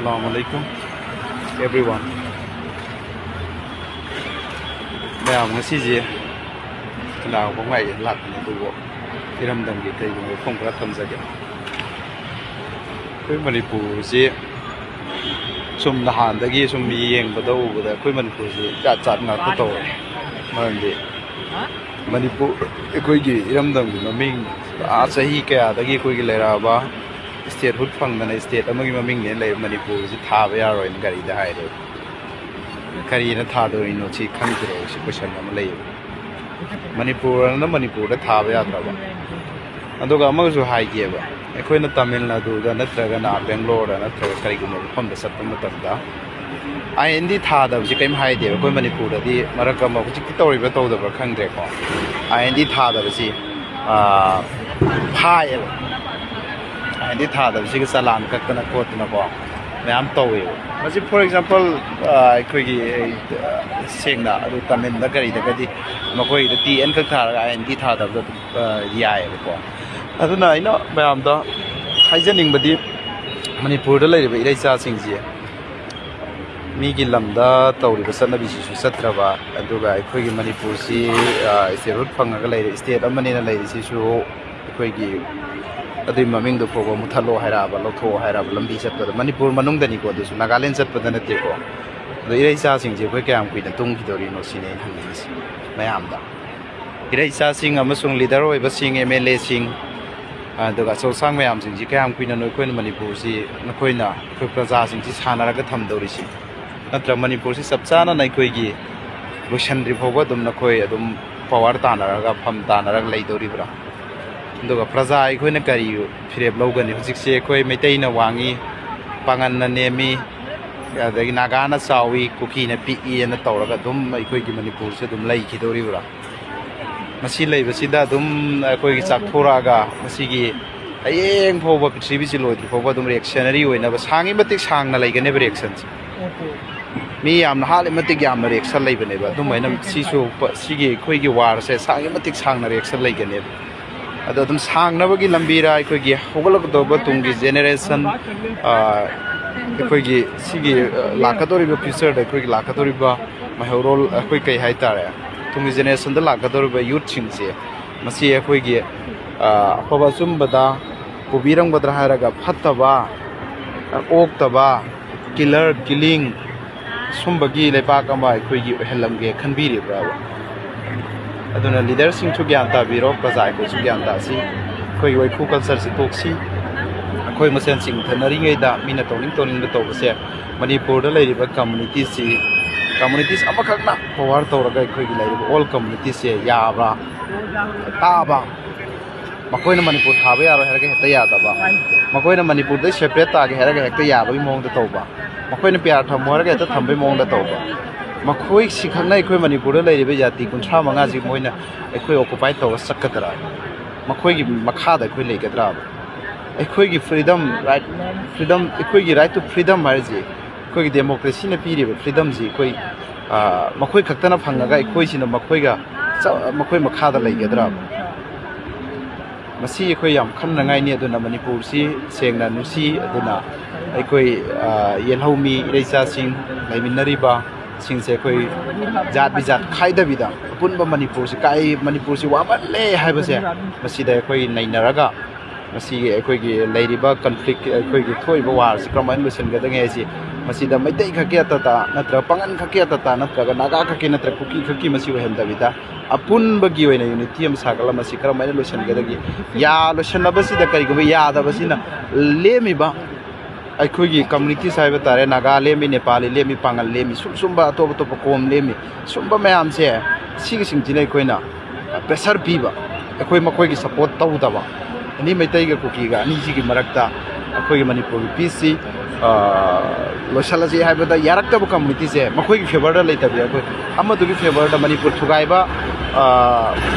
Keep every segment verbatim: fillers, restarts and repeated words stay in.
Assalamu alaikum, everyone. ꯃꯌꯥꯝ, ꯉꯁꯤꯁꯦ ꯀꯅꯥꯒꯨꯝꯕ ꯉꯥꯏꯒꯦ ꯂꯥꯛꯄꯅꯦ, ꯑꯗꯨꯕꯨ ꯏꯔꯝꯗꯝꯒꯤ ꯀꯩꯒꯨꯝꯕ ꯋꯥꯐꯝ ꯈꯔ ꯊꯝꯖꯒꯦ꯫ ꯑꯩꯈꯣꯏ ꯃꯅꯤꯄꯨꯔꯁꯤ ꯁꯨꯝ ꯅꯍꯥꯟꯗꯒꯤ ꯁꯨꯝ ꯌꯦꯡꯕꯗ ꯎꯕꯗ ꯑꯩꯈꯣꯏ ꯃꯅꯤꯄꯨꯔꯁꯤ ꯖꯥꯠ ꯖꯥꯠ ꯉꯥꯛꯇ ꯇꯧꯔꯦ꯫ ꯃꯔꯝꯗꯤ ꯃꯅꯤꯄꯨꯔ, ꯑꯩꯈꯣꯏꯒꯤ ꯏꯔꯝꯗꯝꯒꯤ ꯃꯃꯤꯡ ꯑꯥ ꯆꯍꯤ ꯀꯌꯥꯗꯒꯤ ꯑꯩꯈꯣꯏꯒꯤ ꯂꯩꯔꯛꯑꯕ ꯏꯁꯇꯦꯠꯍꯨꯠ ꯐꯪꯗꯅ ꯏꯁꯇꯦꯠ ꯑꯃꯒꯤ ꯃꯃꯤꯡꯅꯦꯅ ꯂꯩꯔꯤꯕ ꯃꯅꯤꯄꯨꯔꯁꯤ ꯊꯥꯕ ꯌꯥꯔꯣꯏꯅ ꯒꯥꯔꯤꯗ ꯍꯥꯏꯔꯦ꯫ ꯀꯔꯤꯅ ꯊꯥꯗꯣꯔꯤꯅꯣ ꯁꯤ ꯈꯪꯗ꯭ꯔꯦ꯫ ꯁꯤ ꯀꯣꯏꯁꯟ ꯑꯃ ꯂꯩꯌꯦꯕ꯫ ꯃꯅꯤꯄꯨꯔꯅ ꯃꯅꯤꯄꯨꯔꯗ ꯊꯥꯕ ꯌꯥꯗ꯭ꯔꯕ? ꯑꯗꯨꯒ ꯑꯃꯒꯁꯨ ꯍꯥꯏꯒꯦꯕ, ꯑꯩꯈꯣꯏꯅ ꯇꯥꯃꯤꯜ ꯅꯥꯗꯨꯗ ꯅꯠꯇ꯭ꯔꯒꯅ ꯕꯦꯡꯒ꯭ꯂꯣꯔꯗ ꯅꯠꯇ꯭ꯔꯒ ꯀꯔꯤꯒꯨꯝꯕ ꯃꯐꯝꯗ ꯆꯠꯄ ꯃꯇꯝꯗ ꯑꯥꯏ ꯑꯦꯟ ꯗꯤ ꯊꯥꯗꯕꯁꯤ ꯀꯔꯤꯝ ꯍꯥꯏꯗꯦꯕ꯫ ꯑꯩꯈꯣꯏ ꯃꯅꯤꯄꯨꯔꯗꯗꯤ ꯃꯔꯛ ꯑꯃ, ꯍꯧꯖꯤꯛꯇꯤ ꯇꯧꯔꯤꯕ꯭ꯔꯥ ꯇꯧꯗꯕ꯭ꯔꯥ ꯈꯪꯗ꯭ꯔꯦꯀꯣ, ꯑꯥꯏ ꯑꯦꯟ ꯗꯤ ꯊꯥꯗꯕꯁꯤ, ꯑꯥ, ꯐꯥꯏꯌꯦꯕ꯫ ꯑꯥꯏ ꯑꯦꯟ ꯗꯤ ꯊꯥꯗꯕꯁꯤꯒ ꯆꯂꯥꯟ ꯀꯛꯇꯅ ꯈꯣꯠꯇꯅꯀꯣ ꯃꯌꯥꯝ ꯇꯧꯋꯦꯕ꯫ ꯃꯁꯤ, for example, ꯑꯩꯈꯣꯏꯒꯤ, ꯁꯦꯡꯅ ꯑꯗꯨ ꯇꯥꯃꯤꯜꯗ ꯀꯔꯤꯗꯒꯗꯤ ꯃꯈꯣꯏꯗ ꯇꯤ ꯑꯦꯟ ꯈꯛ ꯊꯥꯔꯒ ꯑꯥꯏ ꯑꯦꯟ ꯗꯤ ꯊꯥꯗꯕꯗꯣ ꯑꯗꯨꯝ ꯌꯥꯏꯑꯕꯀꯣ꯫ ꯑꯗꯨꯅ ꯑꯩꯅ ꯃꯌꯥꯝꯗ ꯍꯥꯏꯖꯅꯤꯡꯕꯗꯤ, ꯃꯅꯤꯄꯨꯔꯗ ꯂꯩꯔꯤꯕ ꯏꯔꯩꯆꯥꯁꯤꯡꯁꯦ ꯃꯤꯒꯤ ꯂꯝꯗ ꯇꯧꯔꯤꯕ ꯆꯠꯅꯕꯤꯁꯤꯁꯨ ꯆꯠꯇ꯭ꯔꯕ, ꯑꯗꯨꯒ ꯑꯩꯈꯣꯏꯒꯤ ꯃꯅꯤꯄꯨꯔꯁꯤ ꯏꯁꯇꯦꯠꯍꯨꯠ ꯐꯪꯉꯒ ꯂꯩꯔꯦ, ꯏꯁꯇꯦꯠ ꯑꯃꯅꯦꯅ ꯂꯩꯔꯤꯁꯤꯁꯨ ꯑꯩꯈꯣꯏꯒꯤ ꯑꯗꯨꯒꯤ ꯃꯃꯤꯡꯗꯨ ꯐꯥꯎꯕ ꯃꯨꯠꯊꯠꯂꯣ ꯍꯥꯏꯔꯛꯑꯕ, ꯂꯧꯊꯣꯛꯑꯣ ꯍꯥꯏꯔꯛꯑꯕ ꯂꯝꯕꯤ ꯆꯠꯄꯗ꯫ ꯃꯅꯤꯄꯨꯔ ꯃꯅꯨꯡꯗꯅꯤꯀꯣ, ꯑꯗꯨꯁꯨ ꯅꯥꯒꯥꯂꯦꯟ ꯆꯠꯄꯗ ꯅꯠꯇꯦꯀꯣ꯫ ꯑꯗꯣ ꯏꯔꯩꯆꯥꯁꯤꯡꯁꯦ ꯑꯩꯈꯣꯏ ꯀꯌꯥꯝ ꯀꯨꯏꯅ ꯇꯨꯡꯈꯤꯗꯧꯔꯤꯅꯣ ꯁꯤꯅꯤ ꯑꯩꯅ ꯍꯪꯅꯤꯡꯉꯤꯁꯤ ꯃꯌꯥꯝꯗ꯫ ꯏꯔꯩꯆꯥꯁꯤꯡ ꯑꯃꯁꯨꯡ ꯂꯤꯗꯔ ꯑꯣꯏꯕꯁꯤꯡ, ꯑꯦꯝ ꯑꯦꯜ ꯑꯦꯁꯤꯡ, ꯑꯗꯨꯒ ꯑꯆꯧ ꯑꯁꯥꯡ ꯃꯌꯥꯝꯁꯤꯡꯁꯤ ꯀꯌꯥꯝ ꯀꯨꯏꯅꯅꯣ ꯑꯩꯈꯣꯏꯅ ꯃꯅꯤꯄꯨꯔꯁꯤ, ꯅꯈꯣꯏꯅ ꯑꯩꯈꯣꯏ ꯄ꯭ꯔꯖꯥꯁꯤꯡꯁꯤ ꯁꯥꯟꯅꯔꯒ ꯊꯝꯗꯧꯔꯤꯁꯤ? ꯅꯠꯇ꯭ꯔ ꯃꯅꯤꯄꯨꯔꯁꯤ ꯆꯞ ꯆꯥꯅ ꯑꯩꯈꯣꯏꯒꯤ ꯂꯣꯏꯁꯤꯟꯗ꯭ꯔꯤ ꯐꯥꯎꯕ ꯑꯗꯨꯝ ꯅꯈꯣꯏ ꯑꯗꯨꯝ ꯄꯋꯥꯔ ꯇꯥꯟꯅꯔꯒ, ꯐꯝ ꯇꯥꯟꯅꯔꯒ ꯂꯩꯗꯧꯔꯤꯕ꯭ꯔꯥ? ꯑꯗꯨꯒ ꯄ꯭ꯔꯖꯥ ꯑꯩꯈꯣꯏꯅ ꯀꯔꯤ ꯐꯤꯔꯦꯞ ꯂꯧꯒꯅꯤ? ꯍꯧꯖꯤꯛꯁꯦ ꯑꯩꯈꯣꯏ ꯃꯩꯇꯩꯅ ꯋꯥꯡꯉꯤ, ꯄꯥꯉꯟꯅ ꯅꯦꯝꯃꯤ, ꯑꯗꯒꯤ ꯅꯥꯒꯥꯅ ꯆꯥꯎꯏ, ꯀꯨꯀꯤꯅ ꯄꯤꯛꯏ ꯍꯥꯏꯅ ꯇꯧꯔꯒ ꯑꯗꯨꯝ ꯑꯩꯈꯣꯏꯒꯤ ꯃꯅꯤꯄꯨꯔꯁꯦ ꯑꯗꯨꯝ ꯂꯩꯈꯤꯗꯧꯔꯤꯕ꯭ꯔꯥ? ꯃꯁꯤ ꯂꯩꯕꯁꯤꯗ ꯑꯗꯨꯝ ꯑꯩꯈꯣꯏꯒꯤ ꯆꯥꯛꯊꯣꯔꯛꯑꯒ ꯃꯁꯤꯒꯤ ꯍꯌꯦꯡ ꯐꯥꯎꯕ, ꯄ꯭ꯔꯤꯊꯤꯕꯤꯁꯤ ꯂꯣꯏꯗ꯭ꯔꯤ ꯐꯥꯎꯕ ꯑꯗꯨꯝ ꯔꯤꯌꯦꯛꯁꯟꯅꯔꯤ ꯑꯣꯏꯅꯕ ꯁꯥꯡꯉꯤ ꯃꯇꯤꯛ ꯁꯥꯡꯅ ꯂꯩꯒꯅꯦꯕ ꯔꯤꯌꯦꯛꯁꯟꯁꯦ꯫ ꯃꯤ ꯌꯥꯝꯅ ꯍꯥꯠꯂꯤ ꯃꯇꯤꯛ ꯌꯥꯝꯅ ꯔꯤꯌꯦꯛꯁꯟ ꯂꯩꯕꯅꯦꯕ꯫ ꯑꯗꯨꯃꯥꯏꯅ ꯁꯤꯁꯨ, ꯁꯤꯒꯤ ꯑꯩꯈꯣꯏꯒꯤ ꯋꯥꯔꯁꯦ ꯁꯥꯡꯉꯤ ꯃꯇꯤꯛ ꯁꯥꯡꯅ ꯔꯤꯌꯦꯛꯁꯟ ꯂꯩꯒꯅꯦꯕ꯫ ꯑꯗꯣ ꯑꯗꯨꯝ ꯁꯥꯡꯅꯕꯒꯤ ꯂꯝꯕꯤꯔ, ꯑꯩꯈꯣꯏꯒꯤ ꯍꯧꯒꯠꯂꯛꯀꯗꯧꯕ ꯇꯨꯡꯒꯤ ꯖꯦꯅꯦꯔꯦꯁꯟ, ꯑꯩꯈꯣꯏꯒꯤ ꯁꯤꯒꯤ, ꯑ, ꯂꯥꯛꯀꯗꯧꯔꯤꯕ future-ꯗ, ꯑꯩꯈꯣꯏꯒꯤ ꯂꯥꯛꯀꯗꯧꯔꯤꯕ ꯃꯩꯍꯧꯔꯣꯜ, ꯑꯩꯈꯣꯏ ꯀꯩ ꯍꯥꯏꯇꯥꯔꯦ, ꯇꯨꯡꯒꯤ generation-ꯗ ꯂꯥꯛꯀꯗꯧꯔꯤꯕ youth-ꯁꯤꯡꯁꯦ, ꯃꯁꯤ ꯑꯩꯈꯣꯏꯒꯤ, ꯑ, ꯑꯐꯕ ꯑꯆꯨꯝꯕꯗ ꯄꯨꯕꯤꯔꯝꯒꯗ꯭ꯔꯥ ꯍꯥꯏꯔꯒ ꯐꯠꯇꯕ, ꯑ, ꯑꯣꯛꯇꯕ, killer, killing, ꯁꯨꯝꯕꯒꯤ ꯂꯩꯕꯥꯛ ꯑꯃ ꯑꯩꯈꯣꯏꯒꯤ ꯑꯣꯏꯍꯜꯂꯝꯒꯦ ꯈꯟꯕꯤꯔꯤꯕ꯭ꯔꯥꯕ? ꯑꯗꯨꯅ leader-ꯁꯤꯡꯁꯨ ꯒ꯭ꯌꯥꯟ ꯇꯥꯕꯤꯔꯣ, ꯄ꯭ꯔꯖꯥ ꯑꯩꯈꯣꯏꯁꯨ ꯒ꯭ꯌꯥꯟ ꯇꯥꯁꯤ꯫ ꯑꯩꯈꯣꯏꯒꯤ ꯋꯥꯏꯈꯨ culture-ꯁꯤ ꯇꯣꯛꯁꯤ꯫ ꯑꯩꯈꯣꯏ ꯃꯁꯦꯟ ꯆꯤꯡꯊꯅꯔꯤꯉꯩꯗ, ꯃꯤꯅ ꯇꯧꯅꯤꯡ ꯇꯧꯅꯤꯡꯕ ꯇꯧꯕꯁꯦ, ꯃꯅꯤꯄꯨꯔꯗ ꯂꯩꯔꯤꯕ community-ꯁꯤ, communities ꯑꯃꯈꯛꯅ power ꯇꯧꯔꯒ ꯑꯩꯈꯣꯏꯒꯤ ꯂꯩꯔꯤꯕ all community-ꯁꯦ ꯌꯥꯕ꯭ꯔꯥ? ꯇꯥꯕ꯫ ꯃꯈꯣꯏꯅ ꯃꯅꯤꯄꯨꯔ ꯊꯥꯕ ꯌꯥꯔꯣꯏ ꯍꯥꯏꯔꯒ ꯍꯦꯛꯇ ꯌꯥꯗꯕ, ꯃꯈꯣꯏꯅ ꯃꯅꯤꯄꯨꯔꯗꯩ separate ꯇꯥꯒꯦ ꯍꯥꯏꯔꯒ ꯍꯦꯛꯇ ꯌꯥꯕꯒꯤ ꯃꯑꯣꯡꯗ ꯇꯧꯕ, ꯃꯈꯣꯏꯅ ꯄꯤꯌꯥꯔ ꯊꯝꯃꯣ ꯍꯥꯏꯔꯒ ꯍꯦꯛꯇ ꯊꯝꯕꯒꯤ ꯃꯑꯣꯡꯗ ꯇꯧꯕ, ꯃꯈꯣꯏ ꯁꯤꯈꯛꯅ ꯑꯩꯈꯣꯏ ꯃꯅꯤꯄꯨꯔꯗ ꯂꯩꯔꯤꯕ ꯖꯥꯇꯤ ꯀꯨꯟꯊ꯭ꯔꯥ ꯃꯉꯥꯁꯤ ꯃꯣꯏꯅ ꯑꯩꯈꯣꯏ occupy ꯇꯧꯔ ꯆꯠꯀꯗ꯭ꯔꯥ? ꯃꯈꯣꯏꯒꯤ ꯃꯈꯥꯗ ꯑꯩꯈꯣꯏ ꯂꯩꯒꯗ꯭ꯔꯥꯕ? ꯑꯩꯈꯣꯏꯒꯤ freedom, right, freedom, ꯑꯩꯈꯣꯏꯒꯤ right to freedom ꯍꯥꯏꯔꯤꯁꯤ, ꯑꯩꯈꯣꯏꯒꯤ democracy-ꯅ ꯄꯤꯔꯤꯕ freedom-ꯁꯤ ꯑꯩꯈꯣꯏ, ꯑ, ꯃꯈꯣꯏ ꯈꯛꯇꯅ ꯐꯪꯉꯒ ꯑꯩꯈꯣꯏꯁꯤꯅ ꯃꯈꯣꯏꯒ ꯆ-, ꯃꯈꯣꯏ ꯃꯈꯥꯗ ꯂꯩꯒꯗ꯭ꯔꯥꯕ? ꯃꯁꯤ ꯑꯩꯈꯣꯏ ꯌꯥꯝ ꯈꯟꯅꯉꯥꯏꯅꯤ꯫ ꯑꯗꯨꯅ ꯃꯅꯤꯄꯨꯔꯁꯤ ꯁꯦꯡꯅ ꯅꯨꯡꯁꯤ꯫ ꯑꯗꯨꯅ ꯑꯩꯈꯣꯏ, ꯑ, ꯌꯦꯜꯍꯧꯃꯤ ꯏꯔꯩꯆꯥꯁꯤꯡ ꯂꯩꯃꯤꯟꯅꯔꯤꯕ ꯁꯤꯡꯁꯦ ꯑꯩꯈꯣꯏ ꯖꯥꯠ ꯕꯤꯖꯥꯠ ꯈꯥꯏꯗꯕꯤꯗ ꯑꯄꯨꯟꯕ ꯃꯅꯤꯄꯨꯔꯁꯤ ꯀꯥꯏ-, ꯃꯅꯤꯄꯨꯔꯁꯤ ꯋꯥꯃꯜꯂꯦ ꯍꯥꯏꯕꯁꯦ ꯃꯁꯤꯗ ꯑꯩꯈꯣꯏ ꯅꯩꯅꯔꯒ ꯃꯁꯤꯒꯤ ꯑꯩꯈꯣꯏꯒꯤ ꯂꯩꯔꯤꯕ conflict, ꯑꯩꯈꯣꯏꯒꯤ ꯊꯣꯛꯏꯕ war-ꯁꯤ ꯀꯔꯝꯍꯥꯏꯅ ꯂꯣꯏꯁꯤꯟꯒꯗꯒꯦ ꯍꯥꯏꯁꯤ ꯃꯁꯤꯗ ꯃꯩꯇꯩ ꯈꯛꯀꯤ ꯑꯇꯇ ꯅꯠꯇ꯭ꯔꯒ ꯄꯥꯉꯟ ꯈꯛꯀꯤ ꯑꯇꯇ ꯅꯠꯇ꯭ꯔꯒ ꯅꯥꯒꯥ ꯈꯛꯀꯤ ꯅꯠꯇ꯭ꯔꯒ ꯀꯨꯀꯤ ꯈꯛꯀꯤ ꯃꯁꯤ ꯑꯣꯏꯍꯟꯗꯕꯤꯗ ꯑꯄꯨꯟꯕꯒꯤ ꯑꯣꯏꯅ unity ꯑꯃ ꯁꯥꯒꯠꯂ ꯃꯁꯤ ꯀꯔꯝꯍꯥꯏꯅ ꯂꯣꯏꯁꯤꯟꯒꯗꯒꯦ? ꯌꯥ-, ꯂꯣꯏꯁꯤꯟꯅꯕꯁꯤꯗ ꯀꯔꯤꯒꯨꯝꯕ ꯌꯥꯗꯕꯁꯤꯅ ꯂꯦꯝꯃꯤꯕ ꯑꯩꯈꯣꯏꯒꯤ communities ꯍꯥꯏꯕ ꯇꯥꯔꯦ, ꯅꯥꯒꯥ ꯂꯦꯝꯃꯤ, ꯅꯦꯄꯥꯂꯤ ꯂꯦꯝꯃꯤ, ꯁꯨꯝ ꯁꯨꯝꯕ ꯑꯇꯣꯞ ꯑꯇꯣꯞꯄ ꯀꯣꯝ ꯂꯦꯝꯃꯤ, ꯁꯨꯝꯕ ꯃꯌꯥꯝꯁꯦ ꯁꯤꯒꯤꯁꯤꯡꯁꯤꯅ ꯑꯩꯈꯣꯏꯅ pressure ꯄꯤꯕ, ꯑꯩꯈꯣꯏ ꯃꯈꯣꯏꯒꯤ support ꯇꯧꯗꯕ, ꯑꯅꯤ ꯃꯩꯇꯩꯒ ꯀꯨꯀꯤꯒ ꯑꯅꯤꯁꯤꯒꯤ ꯃꯔꯛꯇ ꯑꯩꯈꯣꯏꯒꯤ ꯃꯅꯤꯄꯨꯔꯒꯤ peace-ꯁꯤ, ꯑ, ꯂꯣꯏꯁꯤꯜꯂꯁꯤ ꯍꯥꯏꯕꯗ ꯌꯥꯔꯛꯇꯕ community-ꯁꯦ ꯃꯈꯣꯏꯒꯤ favour-ꯗ ꯂꯩꯇꯕꯤꯗ ꯑꯩꯈꯣꯏ ꯑꯃꯗꯨꯒꯤ favour-ꯗ ꯃꯅꯤꯄꯨꯔ ꯊꯨꯒꯥꯏꯕ, ꯑ,